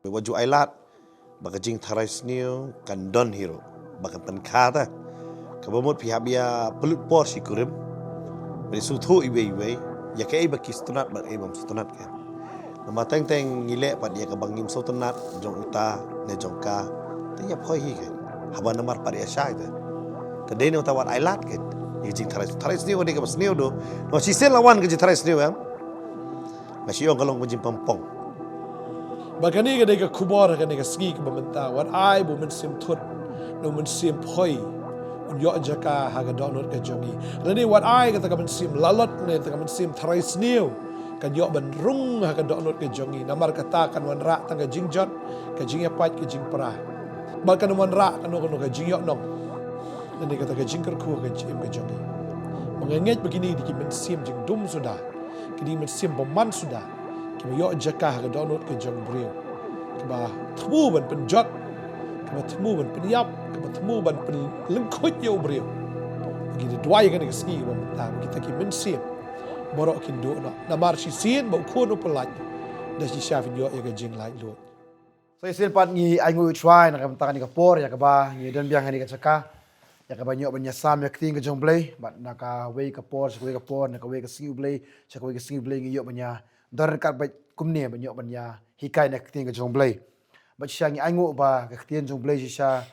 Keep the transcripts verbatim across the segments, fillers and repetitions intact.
Wat ju ai lad ba ka jingtharai sniew kan don hi ruh ba kan pynkha ta. Kaba mut phi hap ïa pynlut por shi kurim, phi sngewthuh iwei iwei ïa kaei ba ki sngewtynnat bad kaei bym sngewtynnat ka. Namar teng teng ngi leh pat ïa kaba ngim sngewtynnat jong uta ne jong ka, te ïa phoi hi ka. Haba namar pat ïa shai te. Te dei ne uta wat ai lad ka ïa ka jingtharai, tharai sniew ka dei kaba sniew duh. Namar shisien la wan ka jingtharai sniew em. Nga shu ong ka long ka jingpang pong. Ba kane ka dei ka khubor ha kane ka sngi kaba mynta, wat ai ba u Mynsiem Thut ne u Mynsiem Phoi un ïoh jaka ha ka dohnud ka jong ngi. Lane wat ai kata ka mynsiem lalot ne kata ka mynsiem tharai sniew kan ïoh ban rung ha ka dohnud ka jong ngi. Namar kata kan wanrah tang ka jingjot, ka jingïapait, ka jingpra. Bad kan wanrah kano kano ka jingïohnong. Lane kata ka jingkyrkhu ha ka jingim ka jong ngi. Ba nga ngeit ba kine ki dei ki mynsiem jingdum suda, ki dei ki mynsiem bymman suda, kiba ïoh jaka ha ka dohnud ka jong u briew, kiba thmu ban pynjot, kiba thmu ban pynïap, kiba thmu ban pynlyngkhuid ïa u briew. Ba ngi da duwai ha kane ka sngi ba mynta ba kita ki mynsiem baroh kin duh noh. Namar shisien ba u khun u pyllait, da shisha phin ïoh ïa ka jinglaitluid. Sa shisien pat ngi ainguh ïa u Trai na ka bynta kane ka por ïa kaba ngi don biang ha kane ka jaka, ïa kaba ngi ïoh ban ïasam ïa ka ktien ka jong u Blei. Bad na kawei ka por sha kawei ka por, na kawei ka sngi u Blei sha kawei ka sngi u Blei, ngi ïoh ban ïa don ryngkat bad kumne, ban ïoh ban ïahikai na ka ktien ka jong u Blei. Bad shisha ngi ainguh ba ka ktien jong u Blei shisha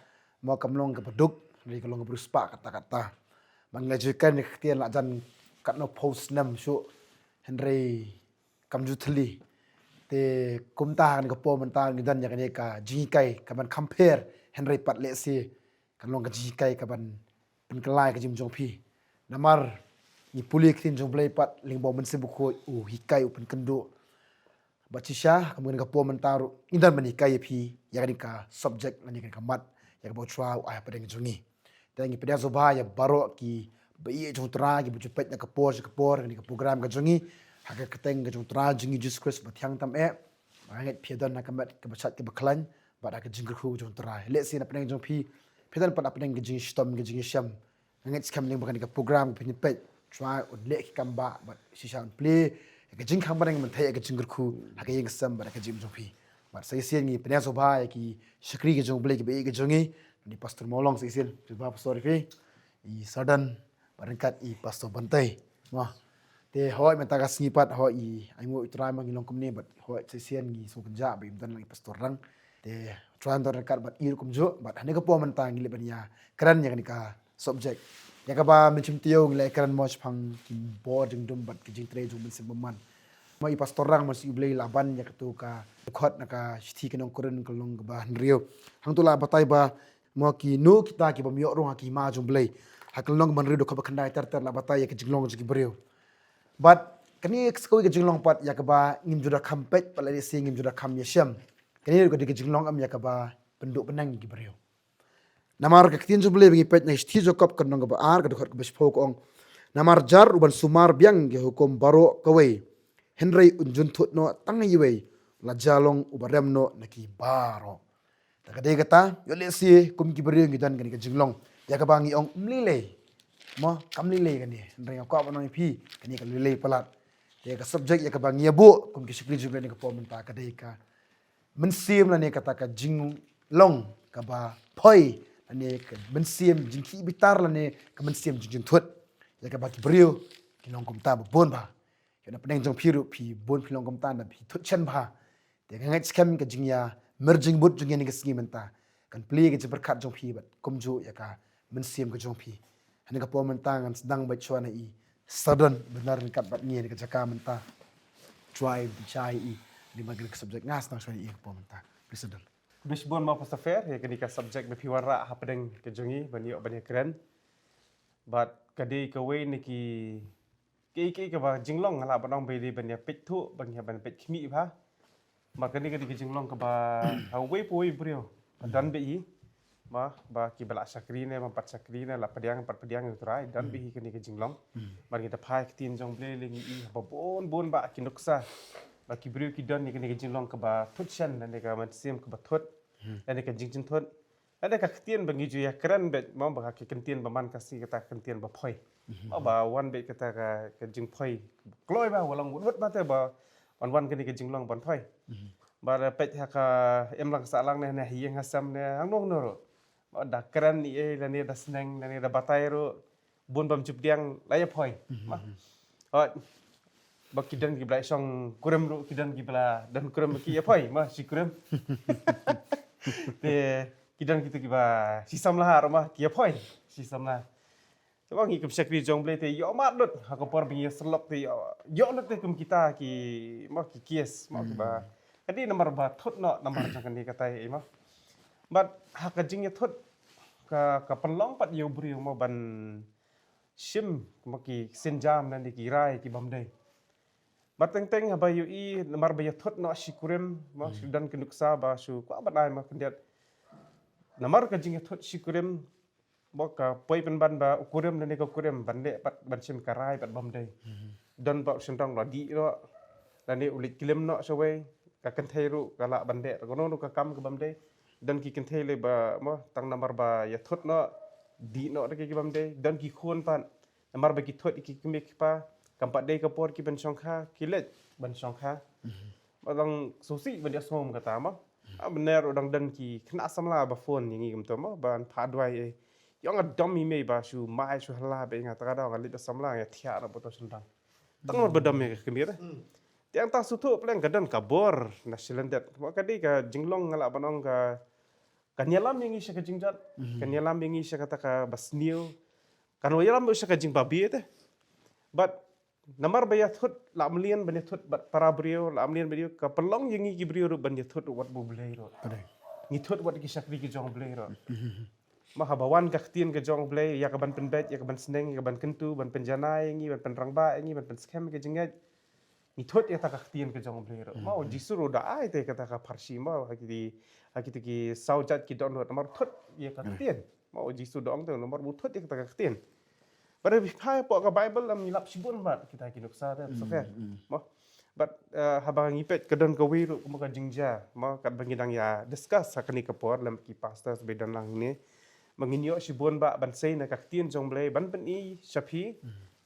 mo kam long kaba duk, hynrei ka long kaba riewspah katta katta. Ba ngi la ju hikai na ka ktien la jan katno phew snem shuh, hynrei kam ju thylli. Te kumta ha kane ka por mynta ngi don ïa kane ka jinghikai kaban kham pher, hynrei pat lehse kan long ka jinghikai kaban pynkylla ïa ka jingim jong phi. Namar ngi pule ïa ka ktien jong u Blei pat lyngba u Mynsiem Bakhuid, u hikai, u pynkynduh. Bad shisha ha kane ka por mynta ruh ngi don ban hikai ïa phi ïa kane ka subject lane kane ka mat ïa kaba u Trai u ai hapdeng jong ngi. Te ngi pdiang sngewbha ïa baroh kiba ïeit jong u Trai, kiba ju peit na ka por sha ka por ïa kane ka program ka jong ngi, ha ka kyrteng ka jong u Trai jong ngi Jisu Khrist ba thiang tam eh. Ba nga ngeit phi don ha ka met kaba shait kaba khlaiñ bad ha ka jingkyrkhu ka jong u Trai. Lehse na pdeng jong phi, phi don pat na pdeng ka jingshitom, ka jingshem. Nga ngeit skhem lyngba kane ka program phin peit, u Trai un leh ki kam ba, bad shisha un plie ïa ka jingkhang bneng ban theh ïa ka jingkyrkhu ha ka ïing ka sem bad ha ka jingim jong phi. Bad sa shisien ngi pdiang sngewbha ïa ki shakri ka jong u Blei kiba ïeit ka jong ngi, i Pastor Mawlong sa shisien, sngewbha Pastor ïa phi, i Sardan, bad ryngkat i Pastor Bantai. Mo. Te hooid mynta ka sngi pat hooid i ainguh ïa u Trai ma ngi long kumne, bad hooid sa shisien ngi sngewkynjah ba im don lang i Pastor Rang. Te u Trai un don ryngkat bad i ruh kumjuh, bad ha kane ka por mynta ngi leit ban ïakren ïa kane ka subject ïa kaba mynshwa taïew ngi la ïakren mo shaphang ki bor jingdum bad ki jingtrei jong u Mynsiem Bakhuid. Mo i Pastor Rang, Mynsiem u Blei la ban ïa kato ka dkhot na ka shithi ki nong Korinth ka lynnong kaba hynriew. Hangto la batai ba mo kino kita ki bym ïoh rung ha ki hima jong u Blei. Ha ka lynnong kaba hynriew dkhot ba khyndai ter ter la batai ïa ka jinglong jong ki briew. Bad kane ka sa kawei ka jinglong pat ïa kaba ngim ju da kham peit, bad lehse ngim ju da kham ïashem. Kane ruh ka dei ka jinglong em ïa kaba pynduh pyneng ïa ki briew. Namar ka ktien jong u Blei ba ngi peit na ka shithi Jakob ka lynnong kaba ar ka dkhot kaba shiphew ka ong, namar jar u ban sumar biang ïa ki hukum baroh kawei, hynrei un jynthut noh tang ïa iwei, la jia long uba rem noh na ki baroh. Te ka dei kata, ïoh lehse kum ki briew ngi don kane ka jinglong ïa kaba ngi ong ym lei lei. Mo, kam lei lei kane, hynrei nga kwah ban ong ïa phi kane ka lei lei palat. Te ka subject ïa kaba ngi ïa buh kum ki shakri jong u Blei ha kane ka por mynta ka dei ka mynsiem lane kata ka jinglong kaba phoi, lane ka mynsiem jingkhih bitar lane ka mynsiem jingjynthut. Ïa kaba ki briew ki long kumta ba bun bha. Ïa na pdeng jong phi ruh phi bun phi long kumta, na phi thut shen bha. Te nga ngeit skhem ka jingïa myrjing mut jong ngi ha kane ka sngi mynta kan plie ïa ka jingpyrkhat jong phi bad kumjuh ïa ka mynsiem ka jong phi. Ha kane ka por mynta ngan sdang beit shuwa na i Sardan ba don ryngkat bad ngi ha kane ka jaka mynta. Trai pynshai ïa i lyngba kane ka subject, nga sdang shuwa na i ha kane ka por mynta. Please Sardan. Khublei shibun mo Pastor Fer ïa kane ka subject ba phi wanrah hapdeng ka jong ngi ban ïoh ban ïakren. Bad ka dei kawei na ki, ki, ki, kaba jinglong nga lah ban ong ba dei ban ïa peit thuh, ban ïa, ban peit khmih bha. Namar kane ka dei ka jinglong kaba ha uwei pa uwei u briew ba don beit hi. Ba, ba kiba la shakri ne bym pat shakri ne, la pdiang pat pdiang ïa u Trai, don beit hi kane ka jinglong. Namar ngi da phai ktien jong u Blei lei ngi i ba bun bun ba ki nuksa ba ki briew ki don ïa kane ka jinglong kaba thut shen, lane ka mynsiem kaba thut, lane ka jingjynthut. Lane ka ktien ba ngi ju ïakren beit mo, ba ka ki ktien ba man ka sngi kata ka ktien ba phoi. Mo ba wan beit kata ka, ka jingphoi. Kloi ba, wa long wut wut ba te ba wan wan kane ka jinglong ban phoi. Ba da peit ha ka imlang sahlang ne, ne ha ïing ha sem ne, hangno hangno ruh. Ba da kren ïa, lane da sneng, lane da batai ruh. Bun bym ju pdiang, la ïa phoi. Mo. Hooid. Ba ki don kiba la shong kurim ruh, ki don kiba la don kurim ki ïa phoi, mo, shi kurim. Te, ki don kito kiba shi samla ruh, mo, ki ïa phoi. Shi samla. Te ba ngi kum shakri jong U Blei te ïoh mad lut, ha ka por ba ngi ïa sylok te ïoh, ïoh lut te kum kita ki, mo, ki kies, mo, kiba. Ka dei namar ba thut noh, namar jong kane katai, mo. Bad ha ka jingïathut, ka, ka pynlong pat ïa u briew, mo, ban shim, mo, ki sienjam lane ki rai ki bym dei. Bad teng teng haba ïohi, namar ba ïathut noh shi kurim, mo, shu don ka nuksa ba shu kwah ban ai, mo, khyndiat. Namar ka jingïathut shi kurim, mo, ka poi pynban ba u kurim lane ka kurim ban leh pat ban shim ka rai pat bym dei. Don ba u shynrang la dih noh, lane u leit klim noh shawei, ka kynthei ruh ka lah ban leh kano kano ka kam ka bym dei. Don ki kynthei lei ba, mo, tang namar ba ïathut noh, dih noh da ki ki bym dei. Don ki khun pat, namar ba ki thut ïa ki kmie ki kpa, kam pat dei ka por ki ban shongkha, ki leit ban shongkha. Ba dang sngewsih ban ïa sngew kum kata, mo. Ah, bynta ruh dang don ki khynnah samla ba phone ïa ngi kumta, mo, ban phah duwai, eh. Ïoh nga dom ïa mei ba shu mai shu hala ba ïa nga, ta ka daw nga leit da samla nga thiah ruh ba to shynrang. Tang namar ba dom ïa ka kmie. Te hangta shu thuh pleng ka don ka bor na shi lyndet. Mo, ka dei ka jinglong nga lah ban ong ka, kan ïalam ïa ngi sha ka jingjot, kan ïalam ïa ngi sha kata kaba sniew, kan ïalam sha ka jingbabe te. Bad namar ba ïathut, la mlien ban ïathut bad para briew, la mlien ban ïathut, ka pynlong ïa ngi ki briew ruh ban ïathut wat bad U Blei ruh. Ngi thut wat ki shakri ki jong U Blei ruh. Mo, haba wan ka ktien ka jong U Blei, ïa ka ban pynbeit, ïa ka ban sneng, ïa ka ban kyntu, ban pynjanai ïa ngi, ban pynrangbah ïa ngi, ban pynskhem ïa ka jingngeit. Ngi thut ïa kata ka ktien ka jong U Blei ruh. Mo, U Jisu ruh u da ai te kata ka pharshi, mo, ha kiti, ha kiti ki saw jait ki dohnud, namar thut ïa ka ktien. Mo, U Jisu u da ong te namar ba u thut ïa kata ka ktien. Bad haba phi phai hapoh ka Baibl, ym, ngi lap shibun bha kita ki nuksa te, Sopher. Mo. Bad, eh, haba ngi peit ka don kawei ruh, mo, ka jingjia, mo, katba ngi dang ïa discuss ha kane ka por lem ki pastors ba don lang hangne. Ba ngin ïoh shibun bha ban sei na ka ktien jong U Blei, ban pyni sha phi.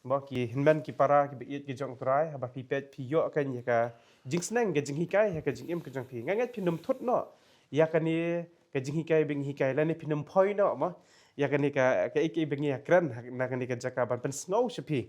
Mo, ki hynmen ki para kiba ïeit ki jong U Trai, haba phi peit phi ïoh kan ïa ka jingsneng, ka jinghikai ha ka jingim ka jong phi. Nga ngeit phin ym thut noh ïa kane ka jinghikai ba ngi hikai, lane phin ym phoi noh, mo, ïa kane ka, kaei kaei ba ngi ïa kren ha, na kane ka jaka ban pynsngew sha phi.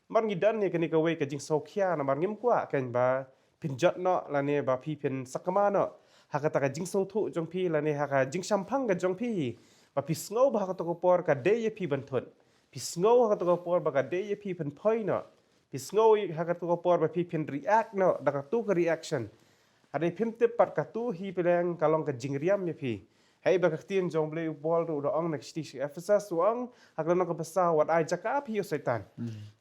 Namar ngi don ïa kane kawei ka jingsngewkhia, namar ngim kwah kan ba phin jot noh lane ba phi phin sakma noh ha kata ka jingsngewthuh jong phi lane ha ka jingshemphang ka jong phi. Ba phi sngew ba ha kato ka por ka dei ïa phi ban thut. Phi sngew ha kato ka por ba ka dei ïa phi phin phoi noh. Phi sngew ha kato ka por ba phi phin react noh da kato ka reaction. Hynrei phim tip pat kato hi pleng ka long ka jingriam ïa phi. Hei ba ka ktien jong U Blei u Paul ruh u da ong na ka shithi sha Ephesus u ong, ha ka lynnong kaba saw, wat ai jaka phi ïa u Soitan.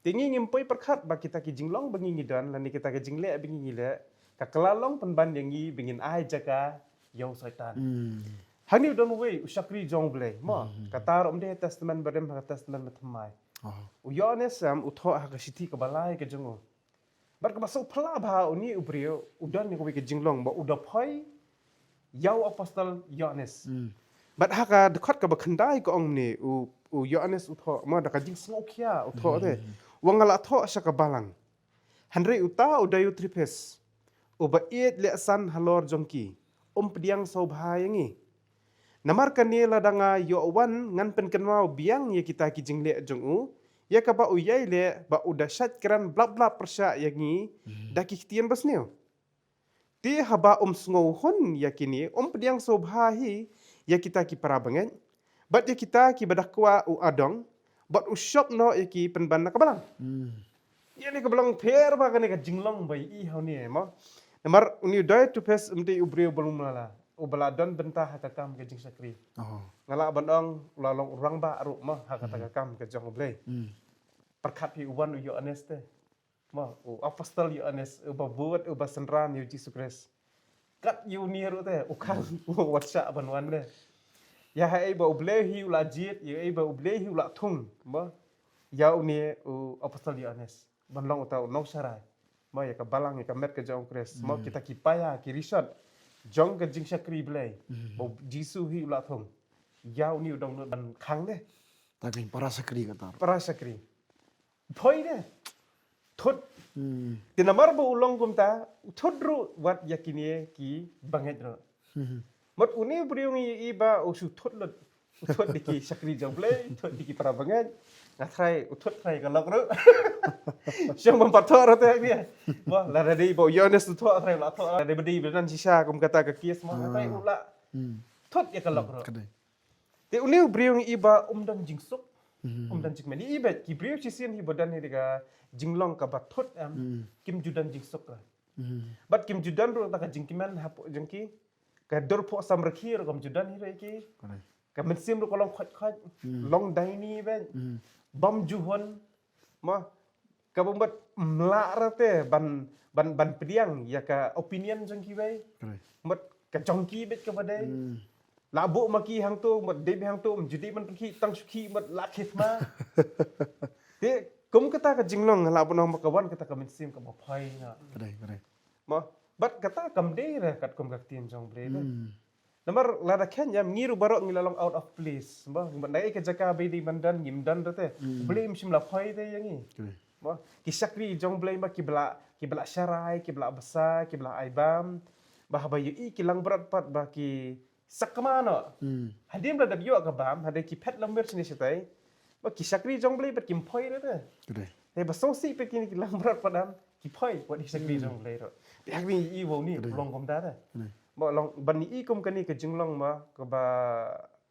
Te ngi ngim poi pyrkhat ba kita ki jinglong ba ngi ngi don lane kita ki jingleh ba ngi ngi leh, ka kylla long pynban ïa ngi ba ngin ai jaka ïa u Soitan. Hangne u don uwei u shakri jong U Blei, mo. Kata ruh ym dei Testament Barim, ha ka Testament Bathymmai. U Ïoannis, em, u thoh ha ka shithi kaba lai ka jong u. Bad kaba sngewphylla bha, une u briew u don ïa kawei ka jinglong ba u da phoi ïa u apostol Ïoannis. Bad ha ka dkhot kaba khyndai ka ong kumne, u, u Ïoannis u thoh, mo, da ka jingsngewkhia u thoh te. Wat nga la thoh sha ka balang. Hynrei uta u Diotrephes, uba ïeit lehsan halor jong ki, um pdiang sngewbha ïa ngi. Namar kane lada nga ïoh wan ngan pynkynmaw biang ïa kita ki jingleh jong u, ïa kaba u ïai leh ba u da shait kren blap blap pyrshah ïa ngi da ki ktien basniew. Te haba um sngew hun ïa kine, um pdiang sngewbha hi ïa kita ki para bangeit, bad ïa kita kiba da kwah u adong, bad u shop noh ïa ki pynban na ka balang. Ïa kane ka balang pher bha kane ka jinglong ba i ha une, mo. Namar une u Diotrephes um dei u briew ba lum lala, uba la don bynta ha ka kam ka jingshakri. Nga lah ban ong u la long u rangbah ruh, mo, ha kata ka kam ka jong U Blei. Pyrkhat phi, u wan u Ïoannis te, mo, u apostol Ïoannis, uba bud, uba synran ïa u Jisu Khrist. Kat ïa une ruh te u khang, u wat shah ban wan te. Ïa haei ba U Blei hi u la jied, ïa haei ba U Blei hi u la thung, mo, ïa une u apostol Ïoannis ban long uta u nongsharai, mo, ïa ka balang, ïa ka met ka jong U Khrist, mo, kita ki paia ki rishot jong ka jingshakri Blei, ba U Jisu hi u la thung. Ïa une u dohnud ban khang te. Ta ka para shakri kata. Para shakri. Phoi te. thut. Hmm. Te namar ba u long kumta, u thut ruh wat ïa kine ki bangeit ruh. Hmm. Mut une u briew ngi ïohi ba u shu thut lut. U thut da ki shakri jong Blei, u thut da ki para bangeit. Nga trai, u thut trai ka lok ruh. Shong bam pat thoh ruh te ngi. Wah, lada dei ba u Ïoannis u thoh trai la thoh. Lada dei ba dei ba don shisha kum kata ka case mo, nga trai u la Hmm. thut ïa ka lok ruh. Ka dei. Te une u briew ngi ïohi ba um don jingsuk. Hmm. Um don jingkmen. Ïohi ba ki briew shisien hi ba don hi da ka jinglong kaba thut em. Hmm. Kim ju don jingsuk ruh. Hmm. Bad kim ju don ruh da ka jingkmen hapoh jong ki. Ka dur phohsam rkhie ruh kam ju don hi ruh ïa ki. Ka dei. Ka mynsiem ruh ka long khoit khoit. Hmm. Long daini bad. Hmm. Bam ju hun. Mo, kaba mut mlah ruh te ban, ban, ban pdiang ïa ka opinion jong kiwei. Ka dei. Mut ka jong ki bad kaba dei. Hmm. La buh ma ki hangto, mut dei bad hangto, mut ju dei ban pynkhih tang shu khih mut la khie thma. Te kum kata ka jinglong la buh nong ma ka wan kata ka mynsiem kaba phai na. Ka dei, ka dei. Mo, bad kata kam dei ruh katkum ka ktien jong Blei te. Hmm. Namar lada kheiñ ïa ngi ruh baroh ngi la long out of place. Ba, ngi mat na ka jaka ba dei ban don, ngim don ruh te. Hmm. Blei um shym la phoi te ïa ngi. Ka dei. Ba, ki shakri jong Blei ba ki ba la, ki ba la sharai, ki ba la bsa, ki ba la ai bam. Ba haba ïohi ki langbrot pat ba ki sakma noh. Hmm. Hadien ba la dep ïoh ka bam, hadien ki phet lamwir shane shatai. Ba ki shakri jong Blei bad kim phoi ruh te. Ka dei. Te ba sngewsih pat kine ki langbrot pat am, ki phoi wat ki shakri Hmm. jong Blei ruh. Te ha kine i wow ni Ka dei. long kumta te. Ka dei. Ba long ban i kum kane ka jinglong ma kaba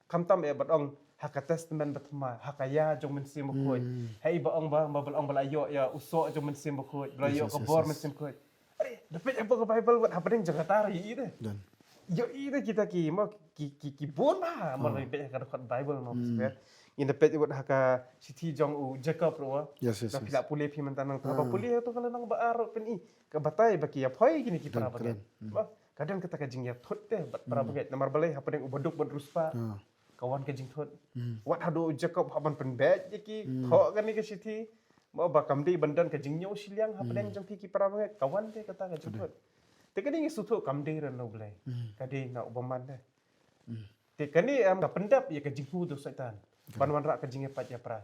khamtam eh bad ong ha ka testament ba thma, ha ka ïa jong Mynsiem Bakhuid. Hmm. Hei ba ong ba, ba, ba ong ba la ïoh ïa u soh jong Mynsiem Bakhuid, ba la Yes, ïoh yes, ka yes, bor yes. Mynsiem Bakhuid. Are, da peit hapoh ka Bible wat hapdeng jong kata ruh i te. Don. Ïoh i te kita ki mo ki, ki, ki bun ba mo Hmm. la peit ha ka dkhot Bible mo Hmm. sper. Ngin da peit wat ha ka shithi jong u Jacob ruh. Yes, yes, Da yes. phi la pule phi mynta nang ta ba Hmm. pule to ka la nang ba ar ruh pyn i. Ka batai ba ki ïa phoi kine ki Don, para bangeit. don. Hmm. Ba, ka don kata ka jingïathut te bad para Hmm. bangeit. Namar balei hapdeng u baduk bad ruspah. Ah. Ka wan ka jingthut. Hmm. Wat haduh u Jacob hap ban pynbeit ïa ki Hmm. thoh kane ka shithi. Mo ba kam dei ban don ka jingñiew shiliang hapdeng Hmm. jong phi ki para bangeit. Ka wan te kata ka Ka dei. jingthut. Te kane ngi sngewthuh kam dei ruh na u Blei. Hmm. Ka dei na u bymman te. Hmm. Te kane em ka pyndep ïa ka jingthmu jong u Soitan. Ka Ban dei. wanrah ka jingïapait ïapra.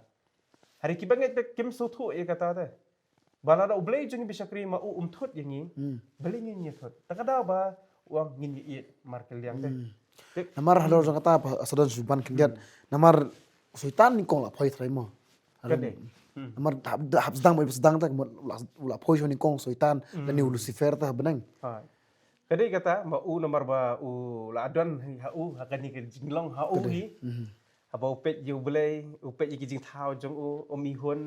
Hynrei ki bangeit te kim sngewthuh ïa kata te. Ba lada u Blei jong ngi ba shakri ma u um thut ïa ngi. Hmm. Balei ngin ïa thut? Ta ka daw ba u ong ngin ïa ïeit markylliang te. Hmm. Te Namar hador jong kata ba sa don shu ban khyndiat. Hmm. Namar u Soitan nyngkong la phoi trai mo. Ka dei. Hmm. Namar hap, hap sdang ba sdang ta mo la, la phoi shu nyngkong Soitan Hmm. lane u Lucifer ta ha bneng. Ha. Ka dei kata ma u namar ba u la don ha u ha kane ka jinglong ha u Ka dei. hi. Hmm. Haba u peit ïa u Blei, u peit ïa ki jingthaw jong u, um ihun,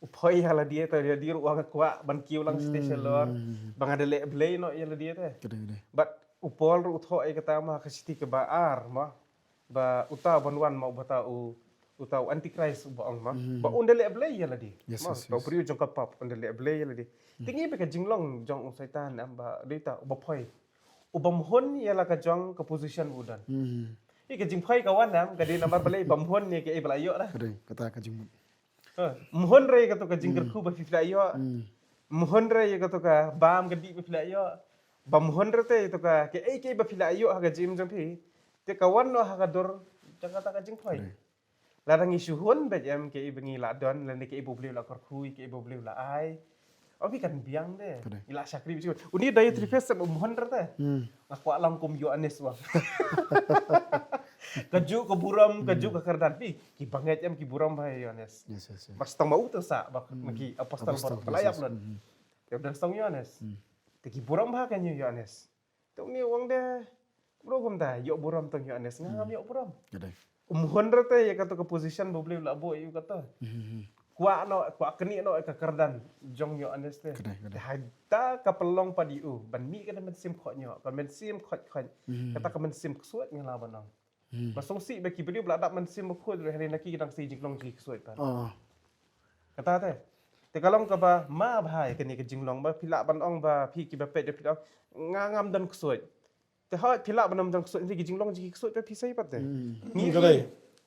u phoi ïa lade, ta lade ruh u ong nga kwah ban kiew lang sha station lor, Hmm. ba nga da leh Blei noh ïa lade te. Ka dei, ka dei. Bad u Paul ruh u thoh ïa kata ma ka shithi kaba ar ma, ba uta ban wan ma uba ta u, uta u Antichrist uba ong ma, Hmm. ba un da leh Blei ïa lade. Yes, Ma, yes, uta u yes. briew jong ka pap un da leh Blei ïa lade. Hmm. Te ngi ba ka jinglong jong u Soitan em ba dei ta uba phoi. Uba mhun ïa la ka jong ka position u don. Hmm. Ïa ka jingphoi ka wan em, ka dei namar balei ba mhun ïa kaei ba la ïoh la. Ka dei, kata ka jingmut. Ha, mhun re kato ka jingkyrkhu Hmm. ba phi la ïoh. Hmm. Mhun re ïa kato ka bam ka dih ba phi la ïoh. Ba mhun re te ïa kato ka kaei kaei ba phi la ïoh ha ka jingim jong phi. Te ka wan noh ha ka dur jong kata ka jingphoi. Ka dei. Lada ngi shu hun beit em kaei ba ngi la don, lane kaei ba U Blei u la kyrkhu, kaei ba U Blei u la ai. Ong phi kan biang de. Ka dei. Ngi la shakri beit shu. Uni Diotrephes sa ba mhun re te. Hmm. Nga kwah long kum Ïoannis wa. Ka juh ka burom, ka juh Hmm. ka kyrdan. Phi, ki bangeit em ki burom bha ïa Ïoannis. Yes, yes, yes. Bas tang ma u te sa, ba Hmm. ki apostol Apostol, ba la ïap yes, yes. lut. Hmm. Te u dang sdang Ïoannis. Hmm. Te ki burom bha kane Ïoannis. Te uni u ong de, bro kumta, ïoh burom tang Ïoannis, nga ngam Hmm. ïoh burom. Ka dei. Um hun re te ïa kato ka position ba U Blei u la buh ïa u kato. Hmm, hmm, hmm. Kwah noh, kwah knieh noh ïa ka kyrdan jong Ïoannis te. Ka dei, ka dei. Te hata ka pynlong pat ïa u ban mih ka mynsiem khoit noh, ka mynsiem khoit khoit. Hmm. Kata ka mynsiem ksuid nga la ban ong. Hmm. Ba sngewsih ba ki briew ba la dap Mynsiem Bakhuid ruh hynrei na ki ki dang sei jinglong jong ki ksuid pat. Oh. Kata te. Te ka long kaba ma bha ïa kane ka jinglong ba phi lah ban ong ba phi kiba peit da phi lah ong nga ngam don ksuid. Te hooid phi lah ban ym don ksuid hynrei ki jinglong jong ki ksuid pat phi sei pat te. Hmm. Ngi Ka dei.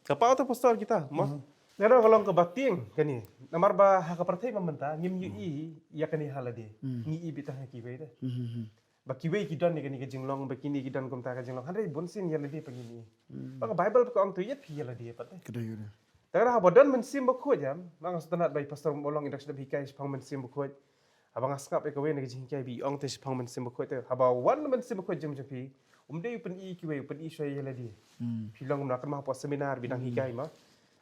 Ka paw ta pastor kita mo. Hmm. Nga da ka long kaba tieng kane. Namar ba ha ka pyrthei ba mynta ngim ïohi ïa kane ha lade. Hmm. Ngi i beit tang ha kiwei te. Hmm, hmm, hmm. Ba kiwei ki don ïa kane ka jinglong, ba kine ki don kumta ka jinglong. Hynrei bunsien ïa lade pat ngin i. Hmm. Ba ka Bible pat ka ong to ïeit phi ïa lade pat te. Ka dei, ka dei. Te haba don Mynsiem Bakhuid, em, ma nga sngewtynnat ba i Pastor Mawlong i dang sdang hikai shaphang Mynsiem Bakhuid. Haba nga sngap ïa kawei na ki jinghikai ba i ong te shaphang Mynsiem Bakhuid te. Haba wan Mynsiem Bakhuid jong phi, um dei u pyni kiwei, u pyni shuwa ïa lade. Phi long na kan ma hapoh seminar ba i dang hikai ma.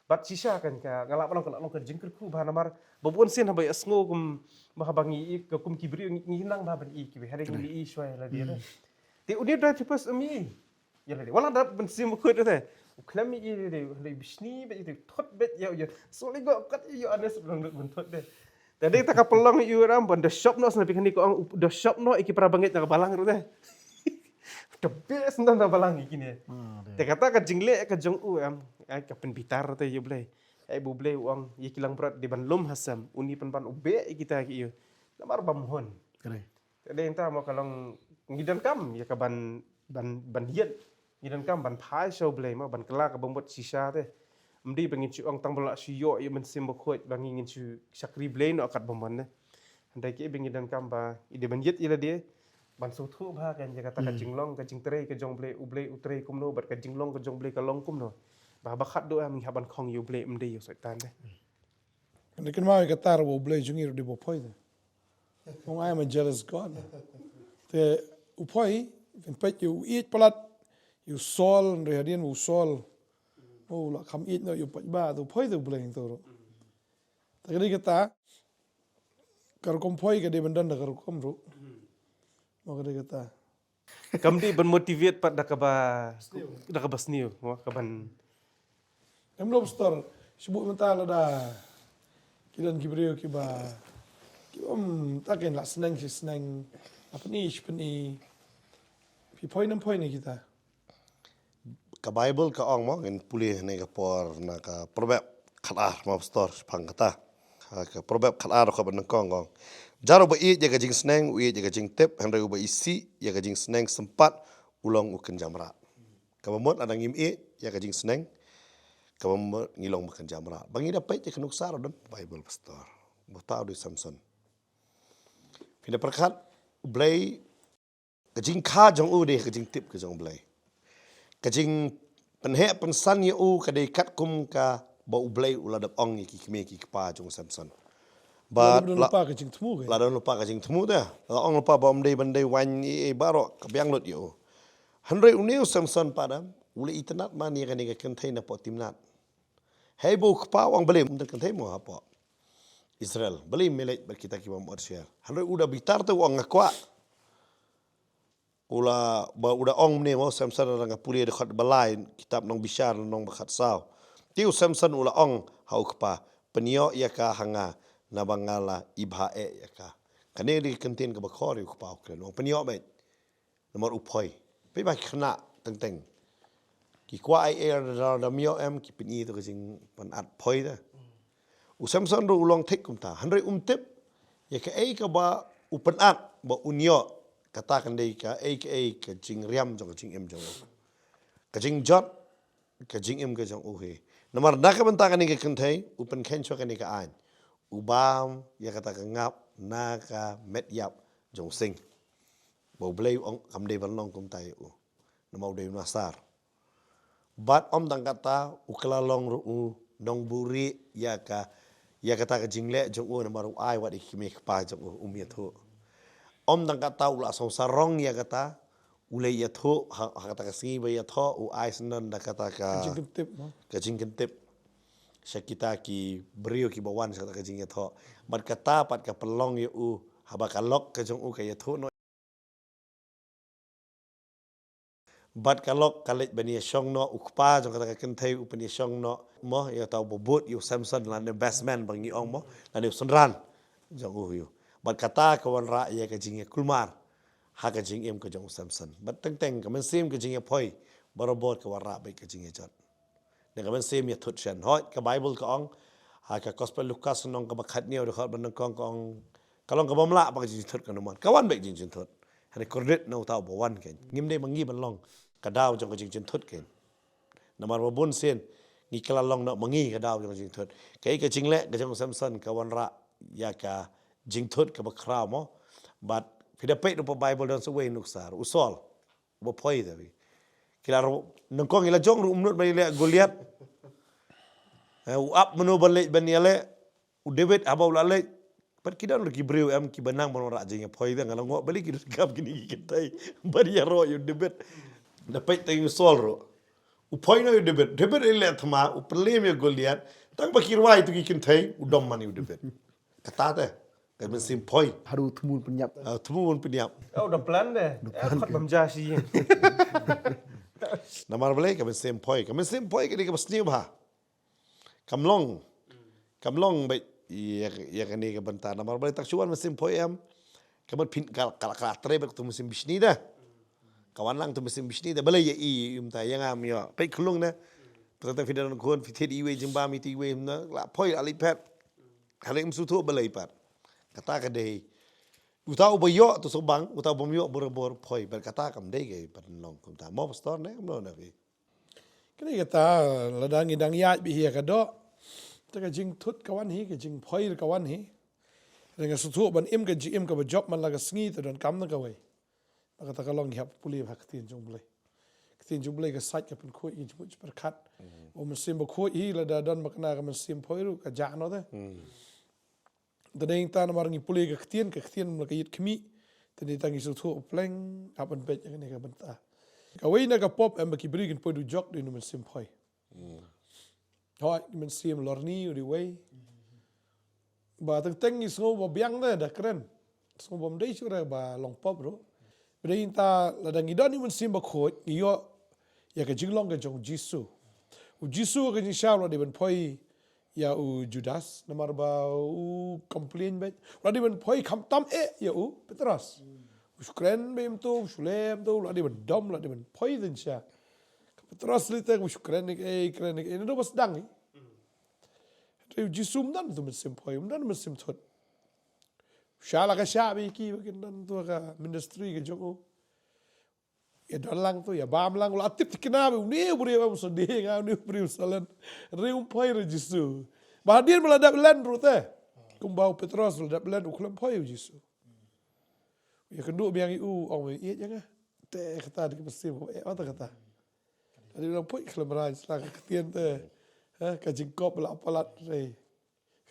Bad shisha kan ka, nga lah ban long ka, lah long ka jingkyrkhu bha namar ba bun sien haba ïa sngew kum ba haba ngi i ka kum ki briew ngi, ngi nang bha ban i kiwei, hynrei ngi i shuwa ïa lade. Te une u Diotrephes um i ïa lade. Wat la da Mynsiem Bakhuid te. U khlem i ïa lade, u bishni bad ïa te, thut bad ïa u ïa. Sngewlei go kat ïa u Ïoannis u long lut ban thut te. Te dei ta ka pynlong ïa u ram ban da shop noh sna phi kane ka ong, da shop noh ïa ki para bangeit na ka balang ruh te. Te bes na na balang ïa kine. Te kata ka jingleh ka jong u, em, ai ka pynbitar te ïa u Blei. Ai ba u Blei u ong ïa ki langbrot dei ban lum ha sem, une pynban u beh ïa kita ki ïa. Namar ba mohon. Te dei ta mo ka long ngi donkam ïa ka ban, ban, ban ïeit. Ngi donkam ban phai sha u Blei mo, ban kylla ka bamut shisha te. Ym dei ba ngin shu ong tang ba la shu ïoh ïa u Mynsiem Bakhuid ba ngi ngin shu shakri Blei noh kat bamut ne. Hynrei kaei ba ngi donkam ba i dei ban ïeit ïa lade, ban sngewthuh bha kan ïa kata ka jinglong, ka jingtrei ka jong u Blei, u Blei u trei kumno bad ka jinglong ka jong u Blei ka long kumno. Ba, ba khatduh ngi hap ban khong ïa u Blei, ym dei ïa u Soitan te. Kane kynmaw ïa kata ruh ba u Blei jong ngi ruh dei ba poi te. Ong, "I am a jealous God." Te u poi, phin peit ïa u ïeit palat ïa u Saul, hynrei hadien u Saul u la kham ïeit noh ïa u paidbah, te u poi te u Blei hangto ruh. Te ka dei kata, ka rukom poi ka dei ban don da ka rukom ruh. Mo ka dei kata. Kam dei ban motivate pat da kaba, da kaba sniew, mo, ka ban. Em lo pastor, shu buh mynta lada ki don ki briew kiba, kiba ym, ta kin la sneng shi sneng, la pyni shi pyni. Phi poi ne ym poi ne kita. Ka Baibl ka ong mo, ngin pule ne ka por na ka Proverb khatar mo pastor, shaphang kata. Ha ka Proverb khatar ka ba nyngkong ka ong, "Jar uba ïeit ïa ka jingsneng, u ïeit ïa ka jingtip, hynrei uba isih ïa ka jingsneng sympat, u long u kynja mrad." Kaba mut lada ngim ïeit ïa ka jingsneng, kaba mut ngi long ba kynja mrad. Ba ngi da peit ïa ka nuksa ruh don Baibl pastor. Ba uta u dei u Samson. Phi da pyrkhat, u Blei, ka jingkha jong u dei ka jingtip ka jong u Blei. Ka jingpynheh pynsan ïa u ka dei katkum kaba u Blei u la dep ong ïa ki kmie ki kpa jong u Samson. Ba la don lypa ka jingthmu ka. La don lypa ka jingthmu te. La ong lypa ba ym dei ban dei waiñ ei ei baroh ka biang lut ïa u. Hynrei une u Samson pat, em, u la itynnad man ïa kane ka kynthei na poh Timnat. Hei ba u kpa u ong balei ym don kynthei mo hapoh Israel. Balei me leit bad kita kiba ym ot sher. Hynrei u da bitar te u ong nga kwah. U la, ba u da ong ne mo Samson, lada nga pule dkhot ba lai kitab Nongbishar lynnong ba khatsaw. Te u Samson u la ong ha u kpa, pynïoh ïa ka ha nga, naba nga la i bha eh ïa ka. Kane dei ka ktien kaba khor ïa u kpa u kren. U ong pynïoh beit. Namar u poi. Phi ba ki khynnah teng teng. Ki kwah ei ei da, da, da mih em, ki pyni to ka jingpynat poi da. U Samson ruh u long thik kumta. Hynrei um tip ïa kaei kaba u pynat ba un ïoh, kata kan dei kaei kaei ka jingriam jong ka jingim jong u. Ka jingjot ka jingim ka jong u hi. Namar na ka bynta kane ka kynthei, u pynkheiñ shuwa kane ka aiñ. U bam ïa kata ka ngap na ka met ïap jong u sing. Ba u Blei u ong kam dei ban long kumta ïa u. Namar u dei u Nasar. Bad ym tang kata, u kylla long ruh u nongbuhrieh ïa ka, ïa kata ka jingleh jong u, namar u ai wat ïa ki kmie ki kpa jong u, um ïathuh. Ym tang kata, u la sngewsarong ïa kata, u la ïathuh, ha, ha kata ka sngi ba ïathuh, u ai syndon da kata ka, ka jingkyntip, no? Ka jingkyntip sha kita ki briew kiba wan sha kata ka jingïathuh. Bad kata pat ka pynlong ïa u, haba ka lok ka jong u ka ïathuh noh. Bad ka lok ka leit ban ïashong noh, u kpa jong kata ka kynthei u pynïashong noh mo, ïa uta uba bud ïa u Samson lane best man ba ngi ong mo, lane u synran jong u ïa u. Bad kata ka wanrah ïa ka jingïakulmar ha ka jingim ka jong u Samson. Bad teng teng ka mynsiem ka jingïapoi barabor ka wanrah bad ka jingïajot. Na ka mynsiem ïathut shen. Hooid, ka Baibl ka ong, ha ka Gospel Lukas lynnong kaba khathynñiew dkhot ba nyngkong ka ong, ka long kaba mlah ba ka jingjynthut kan ym wan. Ka wan bad ka jingjynthut. Hynrei kordit na uta uba wan kein. Ngim dei ma ngi ban long ka daw jong ka jingjynthut kein. Namar ba bun sien ngi kylla long noh ma ngi ka daw jong ka jingthut. Kaei ka jingleh ka jong u Samson ka wanrah ïa ka jingthut kaba khraw mo. Bad phi da peit ruh ha Baibl don sa uwei u nuksa, u Saul. Ba poi ta phi. Ki la ruh, nyngkong i la jong ruh um nud ban ïaleh Goliath. Eh, u ap mano ban leit ban ïaleh, u David haba u la leit. Pat ki don ruh ki briew em kiba nang ban wanrah jingïaphoi, te nga la ngoh balei ki donkam kine ki kynthei ban ïaroh ïa u David. Da peit tang ïa u Saul ruh, u phoi noh ïa u David. David u leh thma, u pynlem ïa u Goliath. Tang ba ki rwai tu ki kynthei, u dom man ïa u David. Kata te ka mynsiem phoi. Haduh thmu pynïap. Ah, thmu pynïap. Oh, da plan de. Da plan. Khot bam ja shi. Namar balei? Ka mynsiem phoi. Ka mynsiem phoi ka dei kaba sniew bha. Kam long. Kam long beit ïa, ïa kane ka bynta. Namar balei? Tang shu wan mynsiem phoi em, ka mut phin ka, ka, ka trei beit tu mynsiem bishni da. Ka wan lang tu mynsiem bishni da. Balei ïa i, i mynta ïa ngam ïoh. Peit khunlung na. Tang tang phi don khun, phi thied iwei jingbam, i thied iwei na. La phoi, la leit phet. Hynrei ym sngewthuh balei pat. Kata ka dei. Uta uba ïoh tu sngewbang, uta uba ym ïoh borabor phoi. Bad kata kam dei ka ban long kumta. Mo pastor ne, kam long na phi. Kane kata, lada ngi dang ïaid beit ïa ka doh, te ka jingthut ka wan hi, ka jingphoi ka wan hi. Te nga sngewthuh ban im ka jingim kaba jop man la ka sngi te donkam na kawei. Ba kata ka long ngi hap pule ha ka ktien jong U Blei. Ka ktien jong U Blei ka sait, ka pynkhuid, ka jingmut jingpyrkhat. U Mynsiem Bakhuid hi, lada don ba kane ka mynsiem phoi ruh ka jah noh te. Te dei ta namar ngi pule ka ktien, ka ktien mla ka ïit khmih. Te dei ta ngi sngewthuh pleng, hap ban beit ïa kane ka bynta. Kawei na ka pop em ba ki briew kin poi dujok dei u mynsiem phoi. Hooid, mynsiem lorni u dei uwei. Ba teng teng ngi sngew ba biang de da kren. Sngew ba ym dei shuh re ba long pop ruh. Ba dei ta lada ngi don u Mynsiem Bakhuid, ngi ïoh ïa ka jinglong ka jong U Jisu. U Jisu ka jingshisha u la dei ban phoi ïa u Judas, namar ba u complain beit. U la dei ban phoi khamtam eh ïa u Petros. U shu kren beit mynta, u shu leh mynta, u la dei ban dom, u la dei ban phoi dien sha. Ka Petros lei te u shu kren ïa kaei, kren ïa kaei, naduh ba sdang hi. Hynrei u Jisu um don tu mynsiem phoi, um don mynsiem thut. Sha la ka shah beit ki ba kin don tu ka ministry ka jong u. Ïa don lang tu, ïa bam lang, u la tip thikna beit, une u briew em u sa die nga, une u briew u sa len. Hynrei um phoi re Jisu. Ba hadien ba la dep len ruh te. Kumba u Petros u la dep len u khlem phoi u Jisu. Ïa kynduh biang ïa u, ong me ïeit ïa nga. Te kata dei ka mynsiem kaba eh, oh, te kata. Hadien u la phoi khlem rang sla ka ktien te. Ha, ka jingkop la palat re.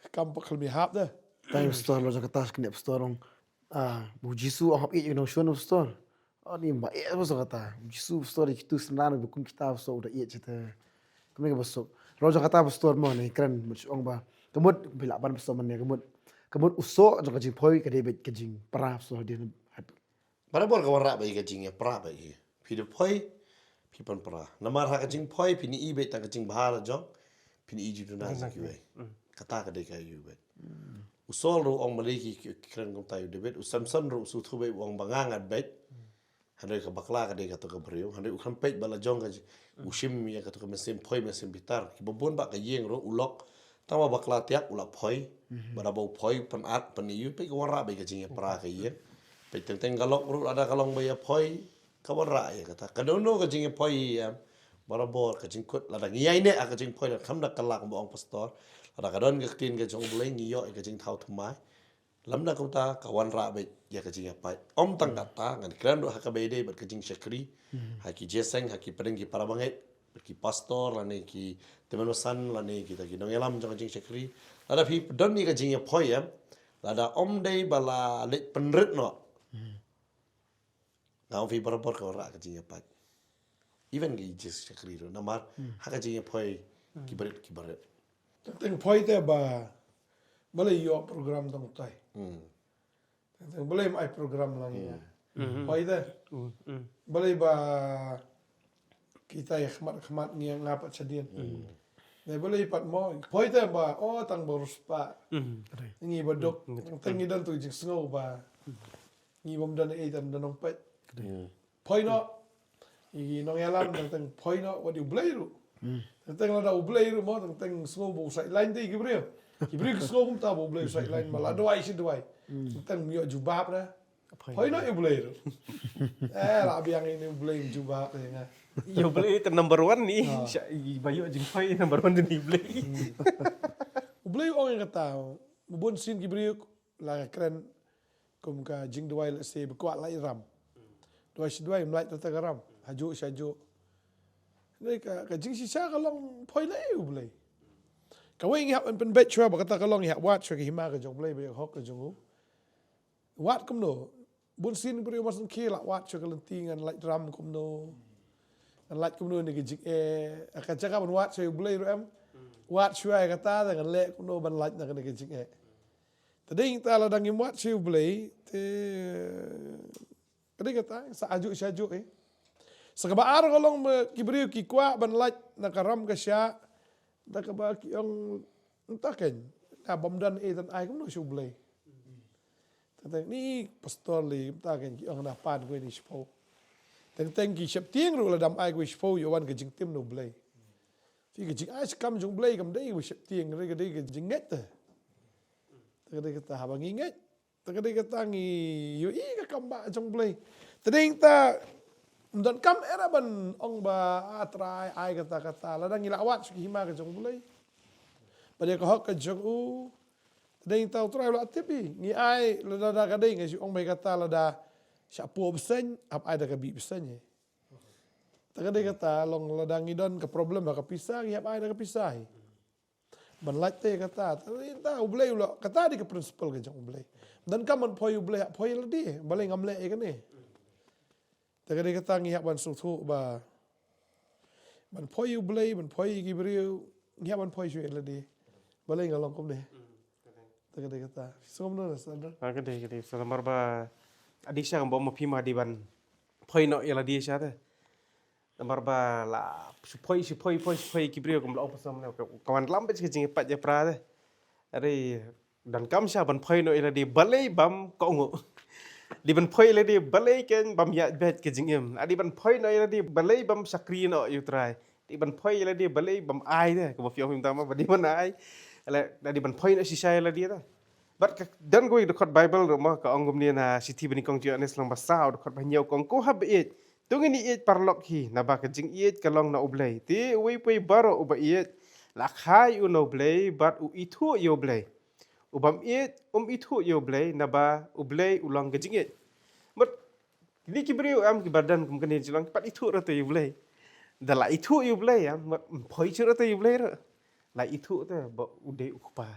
Ka kam pat khlem ïahap de. Tang pastor, la jong kata kane pastor ong. Ah, u Jisu ong hap ïeit ïa u nongshun pastor. Ani ba eh pastor kata. U Jisu pastor ïa kitu synran ba kum kita pastor u da ïeit sha te. Kane ka pastor. La jong kata pastor mo ne kren mut ong ba. Ka mut phi lah ban pastor man ne ka mut. Ka mut u soh jong ka jingphoi ka dei beit ka jingpra pastor dei. Barabor ka wanrah beit ka jingïapra beit hi. Phi da phoi, phi pynpra. Namar ha ka jingphoi, phin ïohi beit tang ka jingbha la jong, phin ïohi ju duna jong kiwei. Kata ka dei ka ïohi beit. U Saul ruh ong balei ki, ki, ki kren kumta ïa u David, u Samson ruh u sngewthuh beit u ong ba nga ngat beit. Hynrei ka bakla ka dei kato ka briew. Hynrei u khlem peit ba la jong ka ji-, u shim ïa kato ka mynsiem phoi, mynsiem bitar. Kiba bun ba ka ïing ruh u lok. Tang ba bakla tiak u la phoi. Ba da ba u phoi pynat pynïoh peit ka wanrah beit ka jingïapra ka ïing. Peit teng teng ka lok ruh lada ka long ba ïaphoi ka wanrah ïa kata. Ka dohnud ka jingïaphoi ïa barabor ka jingkut lada ngi ïaineh ha ka jingphoi lada kham da ka lak ba ong pastor. Lada ka don ka ktien ka jong U Blei ngi ïoh ïa ka jingthaw thymmai. Lymda kumta ka wanrah beit ïa ka jingïapait. Ym tang kata ngan kren ruh ha kaba ïadei bad ka jingshakri. Ha ki jingïaseng, ha ki pdeng ki para bangeit, bad ki pastor, lane ki tymmen basan, lane kita ki nongïalam jong ka jingshakri. Lada phi don ïa ka jingïaphoi em, lada ym dei ba la leit pynrit noh. Nga ong phi barabor ka wanrah ka jingïapait. Even ki jingshakri ruh namar ha ka jingïaphoi ki barit ki barit. Teng teng phoi te ba balei ïoh program tang tai. Teng teng balei ym ai program lang ïa. Phoi te. Balei ba kita ïa khmat khmat ngi nga pat shadien. Ne balei pat mo phoi te ba o tang ba ruspah. Ngi ba duk teng ngi don tu jingsngew ba ngi bym don ei tam don nong peit. Phoi noh. I nongïalam teng teng phoi noh wat ïa U Blei ruh. Teng teng lada U Blei ruh mo teng teng sngew ba u sideline te ki briew. Ki briew ki sngew kumta ba U Blei u sideline ma la duwai shi duwai. Teng teng ïoh jubab na. Phoi noh ïa U Blei ruh. Eh la biang ïa U Blei jubab ïa nga. Ïa U Blei te number one ni. Sha i ba ïoh jingphoi number one te ni U Blei. U Blei u ong ïa kata. Bun sien ki briew la ka kren kum ka jingduwai lehse ba kwah lait ram. Duwai shi duwai ym lait kata ka ram. Hajuh shajuh. Dei ka, ka jingshisha ka long phoi leh ïa U Blei. Kawei ngi hap ban pynbeit shuwa ba kata ka long ngi hap wad shuwa ka hima ka jong U Blei bad ïa ka hok ka jong u. Wad kumno? Bun sien briew mar sngewthuh la wad shuwa ka lynti ngan lait ram kumno. Ngan lait kumno ne ka jingeh. Ka jaka ban wad shuwa U Blei ruh em. Wad shuwa ïa kata te ngan leh kumno ban lait na kane ka jingeh. Te dei ta lada ngim wad shuwa U Blei te Ka dei kata, sa ajuh sha ajuh eh. Sa kaba ar ka long ba ki briew ki kwah ban lait na ka ram ka shah. Da kaba ki ong mynta kein. Na bym don eh tang ai kumno sha U Blei. Teng teng ni pastor lei mynta kein ki ong na pan ko ni shiphew. Teng teng ki sheptieng ruh lada ym ai ko shiphew ïoh wan ka jingtim na U Blei. Phi ka jingai skam jong U Blei kam dei ko sheptieng ka dei ka jingngeit te. Te ka dei kata haba ngi ngeit. Te ka dei kata ngi ïohi ka kam ba jong U Blei. Te dei ta ym donkam era ban ong ba a Trai ai kata kata. Lada ngi la wad sha ki hima ka jong U Blei bad ïa ka hok ka jong u. Te dei ta U Trai u la tip hi ngi ai lada da ka dei nga shu ong ba ïa kata lada shah phew percent hap ai da ka bih percent eh. Te ka dei kata long lada ngi don ka problem ha ka pisa ngi hap ai da ka pisa hi. Ban lait te kata, te ta U Blei u la, kata dei ka principle ka jong U Blei. Donkam ban poi U Blei, hap poi lade, balei ngam leh ïa kane. Te ka dei kata ngi hap ban sngewthuh ba ban poi U Blei, ban poi ki briew, ngi hap ban poi shuh ïa lade. Balei nga long kumne. Te ka dei kata. Sngewbha na sadar. Ha ka dei ka dei. Sa namar ba adi sha ba ma phi ma dei ban poi noh ïa lade sha te. Namar ba la shu poi shu poi poi shu poi ki briew kum la ong pastor ne ka wan lam bad ka jingïapat ïapra te. Are donkam sha ban poi noh ïa lade balei bam kohnguh. Dei ban poi ïa lade balei kein bam ïaid beit ka jingim. Dei ban poi noh ïa lade balei bam shakri noh ïa U Trai. Dei ban poi ïa lade balei bam ai te kaba phi ong mynta ma ba dei ban ai. Ale dei ban poi noh shisha ïa lade te. Bad ka don kawei dkhot Baibl ruh ma ka ong kumne na shithi banyngkong Ïoannis lynnong ba saw dkhot ba hynñiew ka ong ko haba ïeit. To ngin ïeit paralok hi naba ka jingïeit ka long na U Blei. Te uwei pa uwei baroh uba ïeit la kha ïa u na U Blei bad u ithuh ïa U Blei. U bym ïeit um ithuh ïa U Blei naba U Blei u long ka jingïeit. Mut kine ki briew em kiba don kum kane jong ki pat ithuh ruh te ïa U Blei. Da la ithuh ïa U Blei em mut ym poi shuh ruh te ïa U Blei ruh. La ithuh te ba u dei u kpa.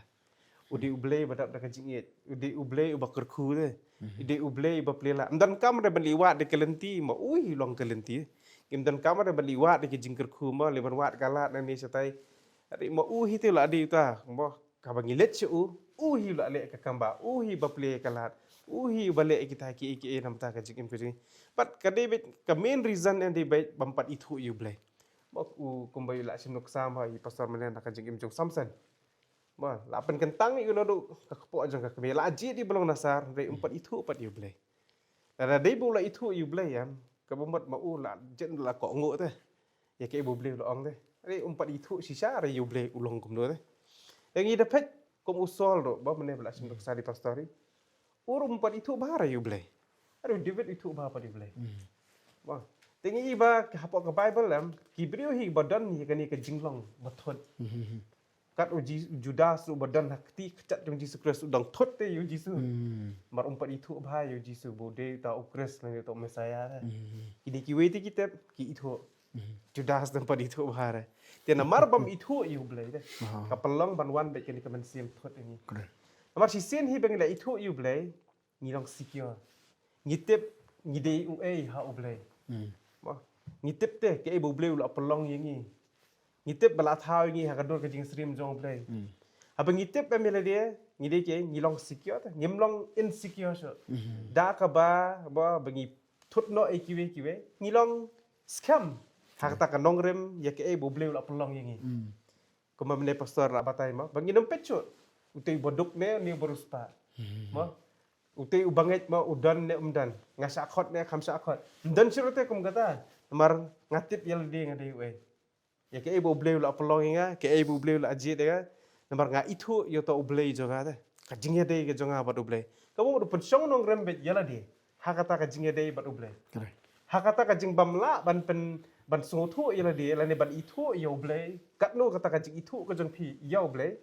U dei U Blei ba dap da ka jingïeit. U dei U Blei uba kyrkhu te. U dei U Blei uba plie lad. Ym donkam re ban leit wad da ka lynti ma u hi u long ka lynti. Ym donkam re ban leit wad da ka jingkyrkhu ma leit ban wad ka lad nangne shatai. Are ma u hi te la dei uta ma kaba ngi leit sha u. U hi u la leh ka kam ba u hi ba plie ka lad. U hi uba leh kita kiei kiei namar ka jingim ka jong ngi. Pat ka dei beit ka main reason en dei beit bym pat ithuh ïa U Blei. Ma u kumba u la shim nuksa ma i pastor mynne na ka jingim jong Samson. Ma la pynkyntang ïa u naduh ka kpoh jong ka kmie la jied ïa ba long na sar hynrei um pat ithuh pat ïa U Blei. Lada dei ba u la ithuh ïa U Blei em kaba mut ma u la jied la kohnguh te. Ïa kaei ba U Blei u la ong te. Hynrei um pat ithuh shisha re ïa U Blei u long kumno te. Ïa ngi da peit kum u Saul ruh ba mynne ba la shim nuksa di pastor ri. U ruh um pat ithuh bha re ïa U Blei. Hynrei u David ithuh bha pat ïa U Blei. Ba te ngi i ba hapoh ka Baibl em ki briew hi ba don ïa kane ka jinglong ba thut. Kat u Ji- Judas ruh ba don ha kti kjat jong Jisu Khrist u dang thut te ïa u Jisu. Mar um pat ithuh bha ïa u Jisu ba u dei uta u Khrist lane uta u Messiah te. Kine kiwei te ki tip ki ithuh. Judas dang pat ithuh bha re. Te namar bym ithuh ïa U Blei te. Ka pynlong ban wan beit kane ka mynsiem thut ïa ngi. Namar shisien hi ba ngi la ithuh ïa U Blei ngi long secure. Ngi tip ngi dei uei ha U Blei. Mo. Ngi tip te kaei ba U Blei u la pynlong ïa ngi. Ngi tip ba la thaw ïa ngi ha ka dur ka jingsyriem jong U Blei. Haba ngi tip em ïa lade ngi dei kiei ngi long secure te ngim long insecure shuh. Da kaba ba ba ngi thut noh ïa kiwei kiwei ngi long skhem ha kata ka nongrim ïa kaei ba U Blei u la pynlong ïa ngi. Kumba mynne pastor la batai mo ba ngin ym peit shuh. Utei uba duk ne ne uba riewspah. Mo. Utei uba ngeit mo u don ne um don. Nga shah khot ne kham shah khot. Ym don shuh te kum kata. Namar nga tip ïa lade nga dei uei. Ïa kaei ba U Blei u la pynlong ïa nga, kaei ba U Blei u la jied ïa nga. Namar nga ithuh ïa uta U Blei jong nga te. Ka jingïadei ka jong nga bad U Blei. Kaba mut u pynshong nongrim beit ïa lade. Ha kata ka jingïadei bad U Blei. Ha kata ka jingbym lah ban pyn ban sngewthuh ïa lade lane ban ithuh ïa U Blei. Katno kata ka jingithuh ka jong phi ïa U Blei.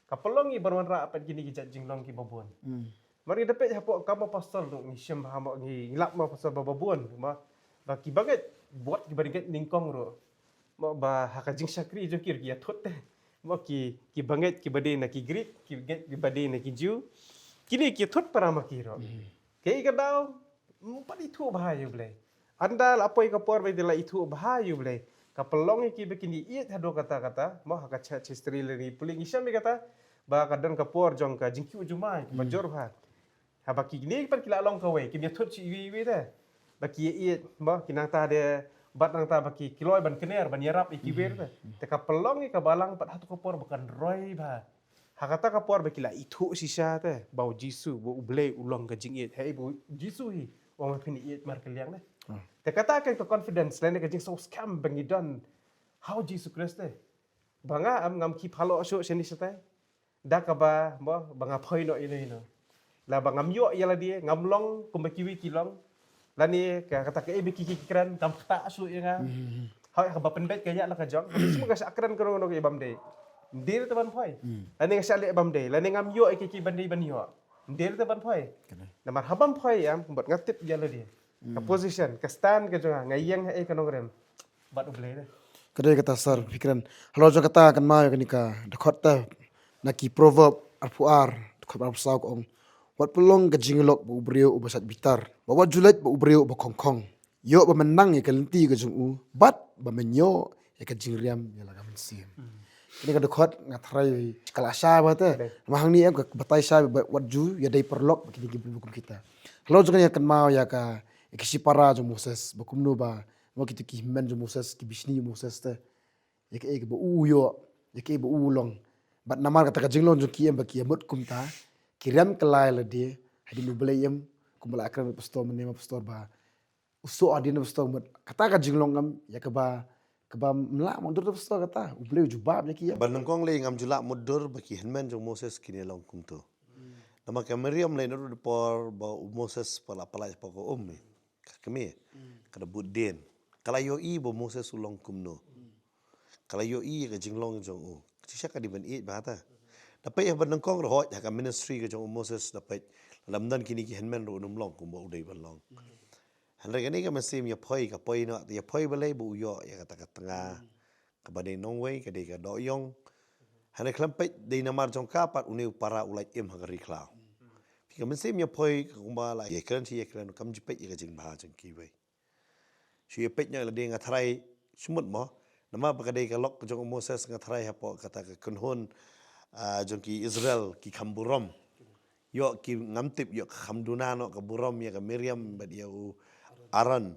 Ka pynlong ïa ban wanrah pat kine ki jait jinglong kiba bun. Mar ngi da peit hapoh kam ma pastor ruh ngi shim ha ma ngi lap ma pastor ba ba bun ma ba kiba ngeit bad kiba ngeit nyngkong ruh. Ma ba ha ka jingshakri jong ki ruh ki ïathut te. Mo ki, ki bangeit ki ba dei na ki Greek, ki bangeit ki ba dei na ki Jew. Kine ki thut para ma ki ro. Kaei ka daw, mm, pat ithuh bha ïa U Blei. Ynda la poi ka por ba ïa la ithuh bha ïa U Blei, ka pynlong ïa ki ba kin ïeit haduh katta katta, mo ha ka church history lane pule ngi shem ïa kata, ba ka don ka por jong ka jingkiew jumai, ba jur bha. Haba kine pat ki la long kawei, kim ïa thut shuh iwei iwei te. Ba ki ïeit, ba ki nangta de, bad nangta ba ki kloi ban kner, ban ïarap ïa kiwei te. Te ka pynlong ïa ka balang pat hato ka por ba kan roi bha. Ha kata ka por ba ki la ithuh shisha te, ba U Jisu, ba U Blei u long ka jingïeit. Hei, ba U Jisu hi u ong ba phin ïeit markylliang te. Te kata ka, ka confidence, lane ka jingsngewskhem ba ngi don ha U Jisu Khrist te. Ba nga am ngam ki phalok shuh shane shatai. Da kaba, mo, ba nga phoi noh ino ino. Laba ngam ïoh ïa lade, ngam long kumba kiwei ki long. Lane ka, kata kaei ba ki ki kren, kam ktah shuh ïa nga. Hooid, haba pynbeit ka ïa la ka jong. Haba shu ka shah kren kano kano ïa bam dei. Ym dei te ban phoi. Lane nga shah leh bam dei. Lane ngam ïoh ïa ki ki ban dei ban ïoh. Ym dei te ban phoi. Namar haba phoi ïa, bad nga tip ïa lade. Ka position, ka stand ka jong nga, nga ïeng ha ei ka nongrim. Bad U Blei te. Ka dei kata sir, phi kren. Halor jong kata kan ma ïa kane ka dkhot te. Na ki Proverb arphew ar, dkhot arphew saw ka ong. Wat pynlong ka jinglok ba u briew uba shait bitar. Ba wat ju leit ba u briew uba khongkhong. Ïoh ba men nang ïa ka lynti ka jong u. Bad ba men ïoh ïa ka jingriam ïa la ka mynsiem. Kane ka dkhot nga tharai ka la sha ba te. Ma hangne em ka batai sha ba wat ju ïa dei paralok ba kine ki briew ba kum kita. Halor jong kane kan ma ïa ka, ïa ki shipara jong Moses ba kumno ba, mo kito ki hynmen jong Moses, ki bishni jong Moses te. Ïa kaei ba u ïoh, ïa kaei ba u long. Bad namar kata ka jinglong jong ki em ba ki ïa mut kumta, ki rem kylla ïa lade, hadien U Blei em, kumba la kren pastor mynne ma pastor ba. U soh hadien pastor mut, kata ka jinglong em, ïa kaba, kaba ym lah mangdur da pastor kata, U Blei u jubab ïa ki em. Ba nyngkong lei ngam ju lah mutdur ba ki hynmen jong Moses kin ïa long kumto. Namar ka Miriam lei naduh da por ba u Moses pat la pyllait hapoh ka um, ka kmie, ka da bud dien. Ka la ïohi ba u Moses u long kumno. Ka la ïohi ïa ka jinglong jong u. Shisha ka dei ban ïeit bha ta. Da peit ha ba nyngkong ruh ha ka ministry ka jong u Moses da peit. Lada ym don kine ki hynmen ruh un ym long kumba u dei ban long. Hynrei kane ka mynsiem ïa phoi, ka poi noh, ïa phoi balei ba u ïoh ïa kata ka tnga. Kaba dei nongwei, ka dei ka dohïong. Hynrei khlem peit dei namar jong ka pat une u para u lait im ha ka ri khlaw. Phi ka mynsiem ïa phoi ka kumba la ïa kren shi ïa kren kam ju peit ïa ka jingbha jong kiwei. Shu ïa peit noh lade nga tharai shu mut mo. Namar ba ka dei ka lok jong u Moses nga tharai hapoh kata ka kynhun, ah, jong ki Israel ki kham burom. Ïoh ki ngam tip ïoh ka kham duna noh ka burom ïa ka Miriam bad ïa u Aaron.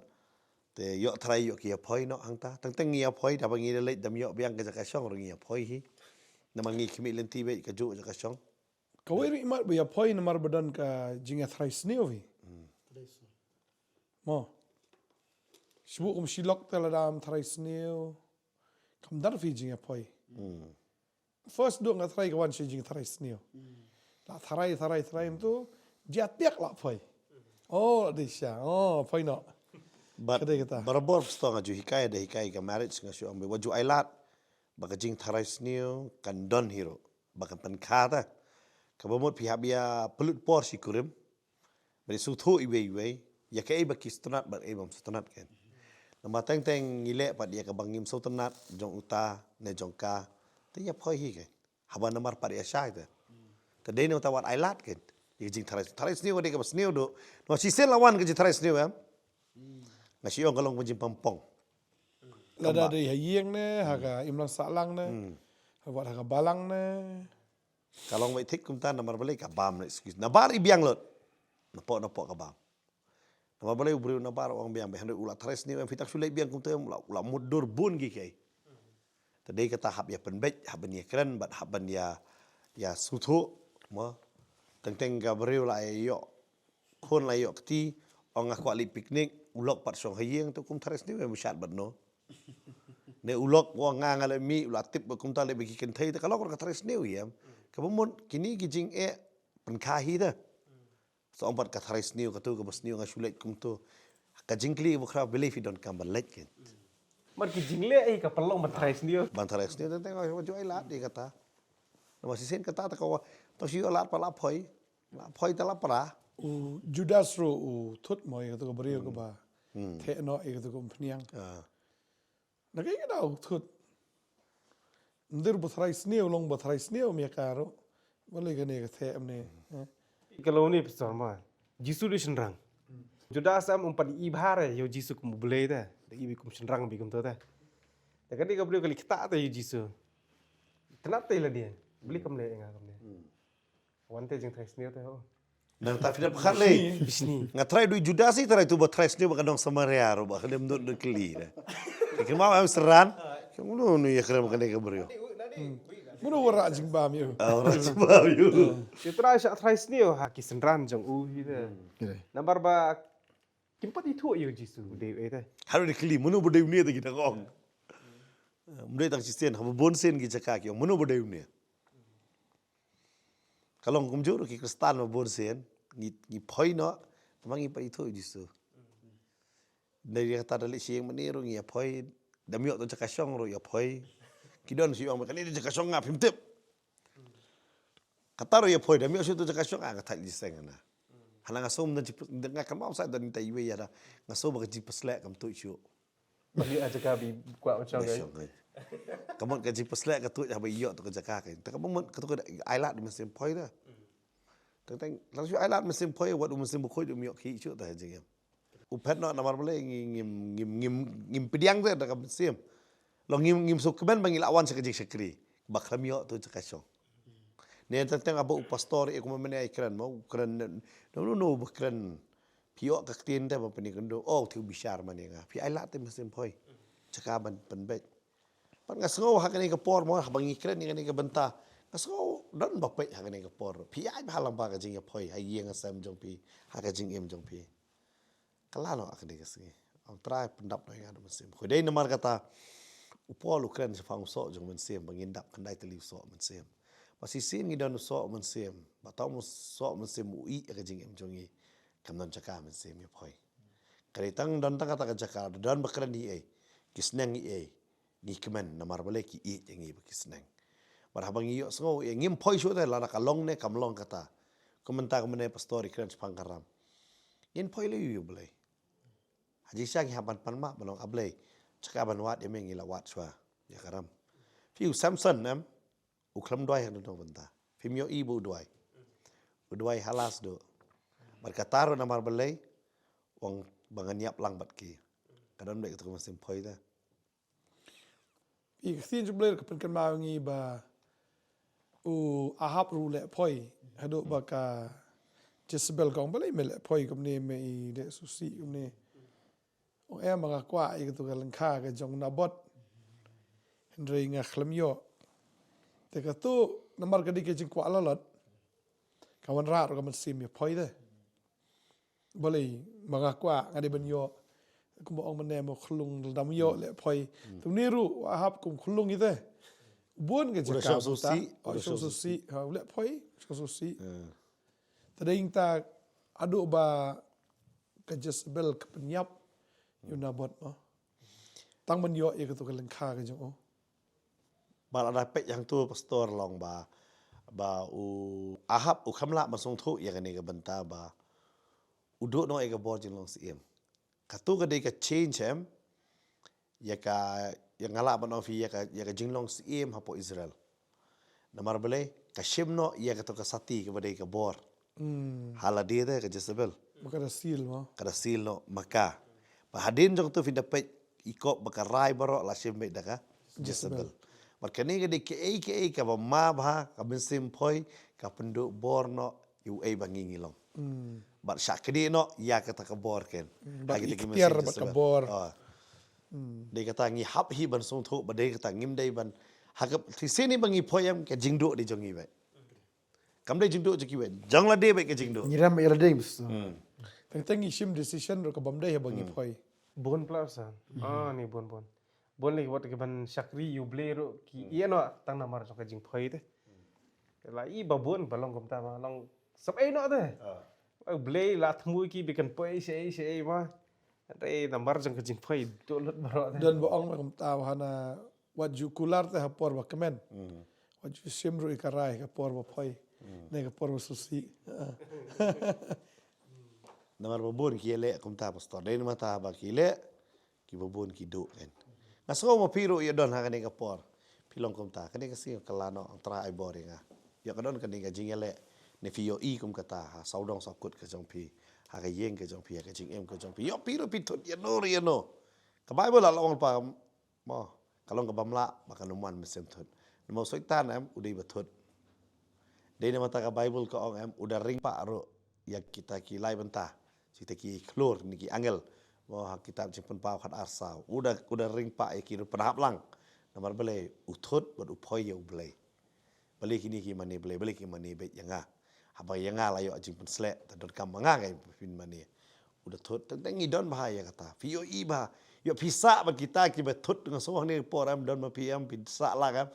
Te ïoh tharai ïoh ki ïa phoi noh hangta. Teng teng ngi ïa phoi da ba ngi leit dam ïoh biang ka jaka shong ruh ngi ïa phoi hi. Namar ngi khmih lynti beit ka juh jaka shong. Kawei ruh imat ba ïa phoi namar ba don ka jingïatharai sniew hi. Mo. Shibun kum shi lok te lada ym tharai sniew. Kam don phi jingïa phoi. First duk nga tharai ka wan shi jingtharai sniew. La tharai, tharai, tharai mynta. Jia tiak la phoi. Oh, la dei sha. Oh, phoi noh. But ka dei kata. Barabor pstong nga ju hikai da hikai ka marriage nga shu ong ba wat ju ai lad. Ba ka jingtharai sniew kan don hi ruh. Ba kan pynkha ta. Kaba mut phi hap ïa pynlut por shi kurim. Ba dei sngewthuh iwei iwei ïa kaei ba ki sngewtynnat bad kaei bym sngewtynnat kan. Namar teng teng ngi leh pat ïa kaba ngim sngewtynnat jong uta ne jong ka. Te ïa phoi hi kan. Haba namar pat ïa shai te. Te dei ne uta wat ai lad kan. Ïa ka jingtharai, tharai sniew ka dei kaba sniew duh. Namar shisien la wan ka jingtharai sniew em. Nga shu ong ka long ka jingpang pong. Lada dei ha ïing ne ha ka imlang sahlang ne. Ha wat ha ka balang ne. Ka long beit thik kumta namar balei ka bam na excuse. Na bar i biang lut. Na pok na pok ka bam. Namar balei u briew na bar u ong biang beit hynrei u la tharai sniew em phi tang shu leit biang kumta em u la, u la mutdur bun ki kei. Te dei kata hap ïa pynbeit, hap ban ïa kren bad hap ban ïa, ïa sngewthuh. Mo. Teng teng ka briew la ïoh. Khun la ïoh kti, ong nga kwah leit picnic, u lok pat shong ha ïing te kum tharai sniew em u shad bad no. Ne u lok u ong nga nga leit mih, u la tip ba kumta leit ba ki kynthei te ka lok ka tharai sniew ïa em. Kaba mut kine ki jingeh pynkha hi te. So ong pat ka tharai sniew katu kaba sniew nga shu leit kumtu. Ka jingkylli ba khraw balei phi donkam ban leit kin. Mar ki jingleh hi ka pynlong ban tharai sniew. Ban tharai sniew teng teng nga ju ai lad ïa kata. Namar shisien kata te ka wa tang shu ïoh lad pat la phoi. La phoi te la pra. U Judas ruh u thut mo ïa katu ka briew kaba theh noh ïa katu ka umphniang. Na kaei ka daw u thut. Mder ba trai sniew long ba trai sniew mia ka ruh. Balei kane ka theh mne. Eh. Ka long ni pastor ma. Jisu dei shynrang. Judas am um pat i bha re ïa u Jisu kum u Blei te. Da i bi kum shynrang bi kum to te. Te kane ka briew ka leh kata te ïa u Jisu. Tnat te la dia. Beli kam leh nga kam leh. Wan te jingtrai sniew te ho. Nang ta phi da pyrkhat lei. Bishni. Nga trai dei Judas i trai tu ba trai sniew ba ka nong Samaria ruh ba ka dem dot dot kli da. Ki kemau am seran. Ki munu nu ïa kren ba kane ka briew. Munu wara jingbam ïa u. Ah, wara jingbam ïa u. Ki trai sha trai sniew ha ki synran jong u hi de. Namar ba kim pat ithuh ïa u Jisu u dei u ei te. Haru de kli munu ba dei u ne te ki da ong. Mdei tang shisien haba bun sien ki jaka ki ong munu ba dei u ne. Ka long kumjuh ruh ki Khristan ba bun sien ngi ngi phoi noh. Tang ba ngi pat ithuh ïa u Jisu. Ngi ïa kata da leh sha ïing mane ruh ngi ïa phoi. Da ym ïoh to jaka shong ruh ïa phoi. Ki don shu ong ba kane jaka shong nga phim tip. Kata ruh ïa phoi da ym ïoh shu to jaka shong nga thait leh seng na. Hala nga sum da nga kynmaw sa da ni ta iwei ïa da. Nga sum ba ka jingpaslek kam tu shu. Ba ngi a jaka bi kwah u chong ai. Ka mut ka jingpaslek ka tuid haba ïoh to ka jaka ka. Te ka mut ka tu ka ai lad mynsiem phoi da. Teng teng la shu ai lad mynsiem phoi wat u mynsiem bakhuid um ïoh ki shu ta jingim. U phet noh namar balei ngi ngim ngim ngim ngim pdiang te da ka mynsiem. Long ngim ngim suk kmen ba ngi la wan sha ka jingshakri. Ba khlem ïoh to jaka shong. Ne teng teng aba u pastor e kuma mane ai kren ma u kren no no no ba kren. Phi ïoh ka ktien te ba pyni kynduh. Oh, te u bishar mane nga. Phi ai lad te mynsiem phoi. Jaka ban pynbeit. Pat nga sngew ha kane ka por mo haba ngi kren ïa kane ka bynta. Nga sngew don ba peit ha kane ka por. Phi ai ba ha lang ba ka jingïaphoi ha ïing ha sem jong phi ha ka jingim jong phi. Ka la noh ha kane ka sngi. Ong Trai pyndap noh ïa nga da u mynsiem. Khuidei namar kata u Paul u kren shaphang u soh jong u mynsiem ba ngin dap khyndai tylli u soh mynsiem. Ba shisien ngi don u soh mynsiem ba tang u soh mynsiem u ïeh ïa ka jingim jong ngi. Kam don jaka mynsiem ïaphoi. Ka dei tang don tang kata ka jaka don ba kren ïa ei ki sneng ïa ei. Ngi kmen namar balei ki ïeit ïa ngi ba ki sneng. Bad haba ngi ïohsngew ïa ngim phoi shuh te lada ka long ne kam long kata. Kumta kumne pastor i kren shaphang ka ram. Ngin phoi lei ïa u Blei. Ha jingshisha ngi hap ban pan map ba long a Blei. Jaka ban wad ïa me ngi la wad shuwa ïa ka ram. Phi u Samson em. U khlem duwai ha dong bynta. Phim ïohi ba u duwai. U duwai ha la sdang. Bad kata ruh namar balei. Ong ba ngan ïap lang bad ki. Ka don beit kata ka mynsiem phoi te. Phi ka ktien jong U Blei ka pynkynmaw ngi ba u Ahab ruh u leh phoi haduh ba ka Jezebel ka ong balei me leh phoi kumne me i leh susi kumne. Ong em ba nga kwah ïa katu ka lyngkha ka jong Nabot. Hynrei nga khlem ïoh. Te katu namar ka dei ka jingkwah lalot. Ka wanrah ruh ka mynsiem ïa phoi te. Balei ma nga kwah nga dei ban ïoh. Kumba ong mynne mo khlung dam ïoh leh phoi. Te une ruh u Ahab kum khlung ite. Bun ka jaka bynta. U da shong susi. Ha u leh phoi, shong susi. Te dei ta haduh ba ka Jezebel ka pynïap ïa u Nabot mo. Tang ban ïoh ïa katu ka lyngkha ka jong u. Ba lada peit hangtu pastor long ba ba u Ahab u kham lah ban sngewthuh ïa kane ka bynta ba u duh noh ïa ka bor jinglong syiem. Katu ka dei ka change em ïa ka ïa nga lah ban ong phi ïa ka ïa ka jinglong syiem hapoh Israel. Namar balei ka shim noh ïa katu ka sati kaba dei ka bor. Hmm. Ha lade te ka Jezebel. Ba ka da seal mo. Ka da seal noh ma ka. Ba hadien jong tu phi da peit i kop ba ka rai baroh la shim beit da ka Jezebel. Jezebel. Bad kane ka dei kaei kaei kaba ma bha ka mynsiem phoi ka pynduh bor noh ïa uei ba ngi ngi long. Hmm. Bad shah kdie noh ïa kata ka bor ken. Hmm, bad ha kita ki ikhtiar mynsiem bad ka Jezebel. Bor. Ah. Hmm. Dei kata ngi hap hi ban sngewthuh ba dei kata ngim dei ban ha ka shisien hi ba ngi phoi em ka jingduh dei jong ngi beit. Kam dei jingduh jong kiwei. Jong lade beit ka jingduh. Ngi rem ïa lade beit. Hmm. Teng teng ngi shim decision ruh ka bym dei haba ngi phoi. Bun pla sa. Ah, ni bun bun. Bun lei wat ki ban shakri ïa U Blei ruh ki ïeh noh tang namar jong ka jingphoi te. La i ba bun ba long kumta ma long sep ei noh te. Ah. U Blei la thmu ki ba kan poi shei shei ma. Te namar jong ka jingphoi duh lut baroh te. Don ba ong kumta ba hana wat ju kular te ha por ba kmen. Hmm. Wat ju shim ruh ïa ka rai ka por ba phoi. Hmm. Ne ka por ba susi. Namar ba bun ki leh kumta pastor. Dei namar ta ba ki leh ki ba bun ki duh kan. Nga sngew ma phi ruh ïa don ha kane ka por. Phi long kumta, kane ka sngi ka la noh, Trai ai bor ïa nga. Ïoh ka don kane ka jingïaleh, ne phi ïohi kum kata, ha sawdong sawkut ka jong phi, ha ka ïing ka jong phi, ha ka jingim ka jong phi. Ïoh phi ruh phi thut ïano ïano. Ka Baibl la ong pa, mo, ka long kaba mlah, ba kan ym wan mynsiem thut. Namar u Soitan em, u dei ba thut. Dei namar kata ka Baibl ka ong em, u da ring pah ruh ïa kita ki lai bynta, kita ki khlur ne ki angel. Mo, ha kitab Jingpynpaw khat ar saw. U da, u da ring pah ïa ki ruh pynhap lang. Namar balei, u thut bad u poi ïa U Blei. Balei kine ki mane Blei, balei ki mane beit ïa nga. Haba ïa nga la ïoh jingpynsleh, te donkam ma nga ngi pynmane. U da thut, teng teng ngi don bha ïa kata. Phi ïohi bha. Ïoh phi sah bad kita kiba thut, nga sngew hangne ka por em don ma phi em, phi sah lah em.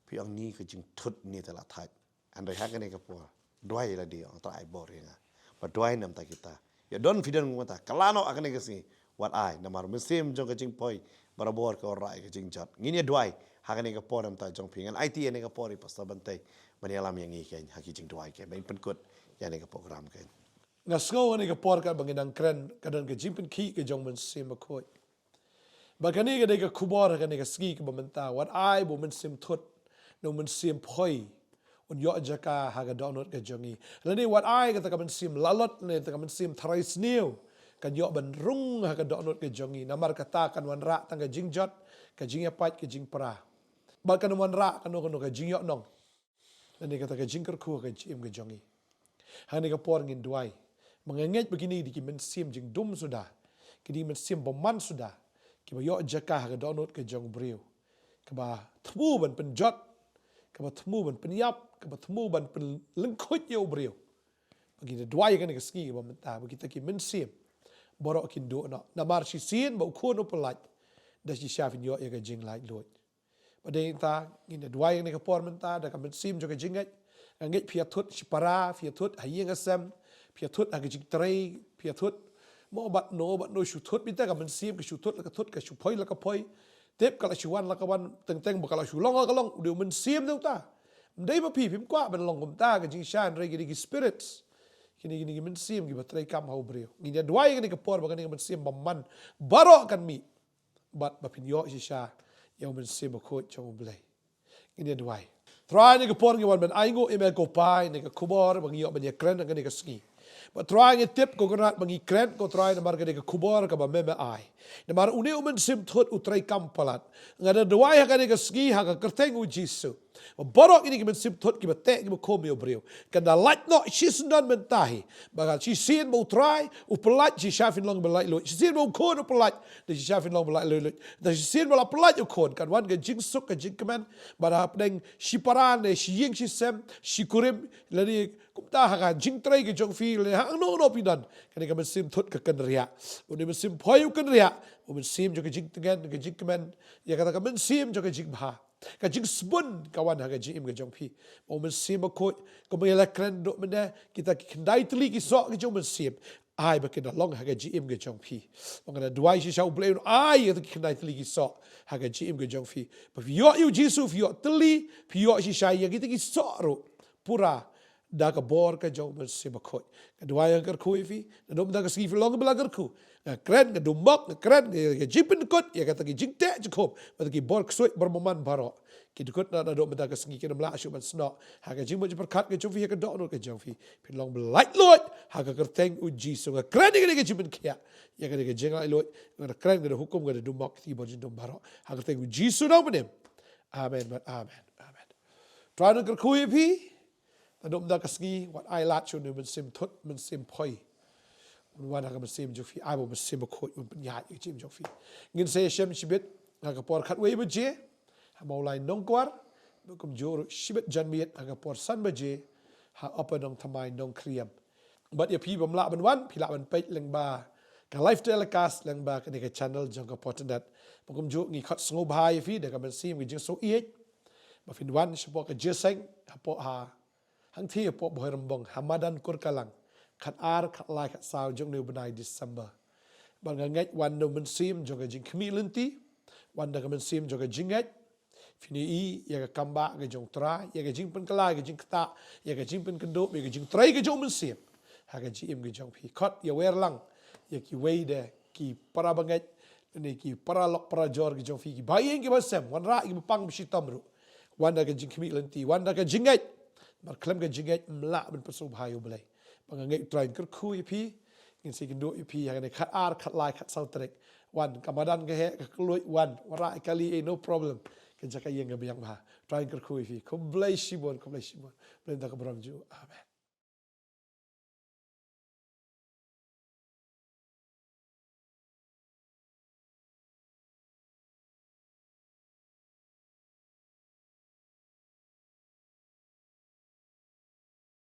Phi ong ni ka jingthut ni te la thait. Hynrei ha kane ka por, duwai la dei, ong Trai ai bor ïa nga. Ba duwai namar kita. Ïa don phi don kumta, ka la noh ha kane ka sngi. Wat ai, namar mynsiem jong ka jingpoi, barabor ka wanrah ïa ka jingjot. Ngin ïa duwai, ha kane ka por namar jong phi. Ngan aiti ïa kane ka por ïa Pastor Bantei, ban ïalam ïa ngi kein, ha ki jingduwai kein, ban pynkut ïa kane ka program kein. Nga sngew ha kane ka por katba ngi dang kren, ka don ka jingpynkhih ka jong u Mynsiem Bakhuid. Ba kane ka dei ka khubor ha kane ka sngi kaba mynta, wat ai ba u mynsiem thut, ne u mynsiem poi, un ïoh jaka ha ka dohnud ka jong ngi. Lane wat ai kata ka mynsiem lalot, ne kata ka mynsiem tharai sniew, kan ïoh ban rung ha ka dohnud ka jong ngi. Namar kata kan wanrah tang ka jingjot, ka jingïapait, ka jingpra. Bad kan wanrah kano kano ka jingïohnong. Lane kata ka jingkyrkhu ha ka jingim ka jong ngi. Ha kane ka por ngin duwai. Ba nga ngeit ba kine ki dei ki mynsiem jingdum suda. Ki dei ki mynsiem bymman suda. Kiba ïoh jaka ha ka dohnud ka jong u briew. Kaba thmu ban pynjot. Kaba thmu ban pynïap. Kaba thmu ban pynlyngkhuid ïa u briew. Ba ngin duwai ha kane ka sngi kaba mynta. Ba kita ki mynsiem baroh kin duh noh. Namar shisien ba u khun u pyllait. Da shisha phin ïoh ïa ka jinglaitluid. Ba dei ta, ngin ïa duwai ha kane ka por mynta, da ka mynsiem jong ka jingngeit. Nga ngeit phi ïa thut shipara, phi ïa thut ha ïing ha sem, phi ïa thut ha ka jingtrei, phi ïa thut. Mo bad no, bad no shu thut, mynta ka mynsiem ka shu thut, la ka thut, ka shu poi, la ka poi. Tip ka la shu wan, la ka wan, teng teng ba ka la shu long, la ka long, u dei u mynsiem tang ta. Ym dei ba phi, phim kwah ban long kumta, ka jingshai hynrei ki dei ki spirits. Kine, kine ki mynsiem, kiba trei kam ha u briew. Ngin ïa duwai ha kane ka por, ba kane ka mynsiem bymman. Baroh kan mih. Bad ba phin ïoh shisha ïa u Mynsiem Bakhuid jong u Blei. Ngin ïa duwai. Trai, ha kane ka por ngi wan ban ainguh ïa me ko Pa, ïa kane ka khubor ba ngi ïoh ban ïa kren ha kane ka sngi. Bad Trai, ngi tip ko Kynrad ba ngi kren ko Trai namar kane ka khubor kaba me me ai. Namar une u mynsiem thut u trei kam palat. Nga da duwai ha kane ka sngi ha ka kyrteng u Jisu. Baroh kine ki mynsiem thut kiba teh kiba khum ïa u briew. Kan da lait noh shisyndon mynta hi. Ba kan shisien ba u Trai u pyllait shisha phin long ba laitluid. Shisien ba u khun u pyllait da shisha phin long ba laitluid. Da shisien ba la pyllait u khun kan wan ka jingsuk ka jingkmen. Ba da hapdeng shipara ne shi ïing shi sem shi kurim lane kumta ha ka jingtrei ka jong phi lane hangno hangno phi don. Kane ka mynsiem thut ka kynriah. Une u mynsiem poi u kynriah. U mynsiem jong ka jingtngen ka jingkmen. Ïa kata ka mynsiem jong ka jingbha. Ka jingsbun ka wan ha ka jingim ka jong phi. Ba u Mynsiem Bakhuid, kumba ngi la kren duh mynne, kita ki khyndai tylli ki soh ki jong u Mynsiem. Ai ba kin da long ha ka jingim ka jong phi. Ba nga da duwai shisha u Blei un ai kita ki khyndai tylli ki soh ha ka jingim ka jong phi. Ba phi ïoh ïa u Jisu, phi ïoh tylli, phi ïoh shisha ïa kita ki soh ruh. Pura da ka bor ka jong u Mynsiem Bakhuid. Nga duwai nga kyrkhu ïa phi, naduh mynta ka sngi phi long ba la kyrkhu. Nga kren, nga dumok, nga kren, nga, nga jingpynkut ïa kata ki jingteh jingkhum, bad ki bor ksuid bor bymman baroh. Ki dkut na, naduh mynta ka sngi kin ym lah shuh ban snoh ha ka jingmut jingpyrkhat ka jong phi, ha ka dohnud ka jong phi. Phin long ba laitluid ha ka kyrteng u Jisu. Nga kren ïa kane ka jingpynkhiah ïa kane ka jinglaitluid. Nga kren, nga da hukum, nga da dumok ïa ki bor jingdum baroh ha ka kyrteng u Jisu nongpynim. Amen bad amen. Amen. Trai un kyrkhu ïa phi. Naduh mynta ka sngi, wat ai lad shuh une u mynsiem thut, mynsiem poi. Un wan ha ka mynsiem jong phi, ai ba u Mynsiem Bakhuid un pynïaid ïa ka jingim jong phi. Ngin sa ïashem shibit ha ka por khatwei baje ha Mawlai Nongkwar, bad kumjuh ruh shibit janmiet ha ka por san baje ha Upper Nongthymmai Nongkhriem. Bad ïa phi bym lah ban wan, phi lah ban peit lyngba ka live telecast lyngba kane ka channel jong ka Potternet. Bad kumjuh ngi khot sngewbha ïa phi da ka mynsiem ka jingsngewïeit ba phin wan shapoh ka jingïaseng hapoh ha hangthie hapoh Bhoirymbong ha madan Kurkalang, khatar, khatlai, khatsaw jong une u bnai December. Bad nga ngeit wan da u mynsiem jong ka jingkhmih lynti, wan da ka mynsiem jong ka jingngeit. Phin ïohi ïa ka kambah ka jong u Trai, ïa ka jingpynkylla, ïa ka jingktah, ïa ka jingpynkynduh, ïa ka jingtrei ka jong u Mynsiem ha ka jingim ka jong phi. Khot ïawer lang ïa kiwei de ki para bangeit ne ki para lok para jor ka jong phi, ki ba ïing ki ba sem, wanrah ïa ki ba pang ba shitom ruh. Wan da ka jingkhmih lynti, wan da ka jingngeit. Namar khlem ka jingngeit ym lah ban pynsngewbha ïa U Blei. Ba nga ngeit U Trai un kyrkhu ïa phi, ngin sa ïakynduh ïa phi ha kane khatar, khatlai, khatsaw tarik. Wan, ka madan ka heh, ka kylluid, wan, wanrah ïa kali, eh, no problem. Ka jaka ïing ka biang bha. U Trai un kyrkhu ïa phi. Khublei shibun, khublei shibun. Blei un da ka burom jong U. Amen.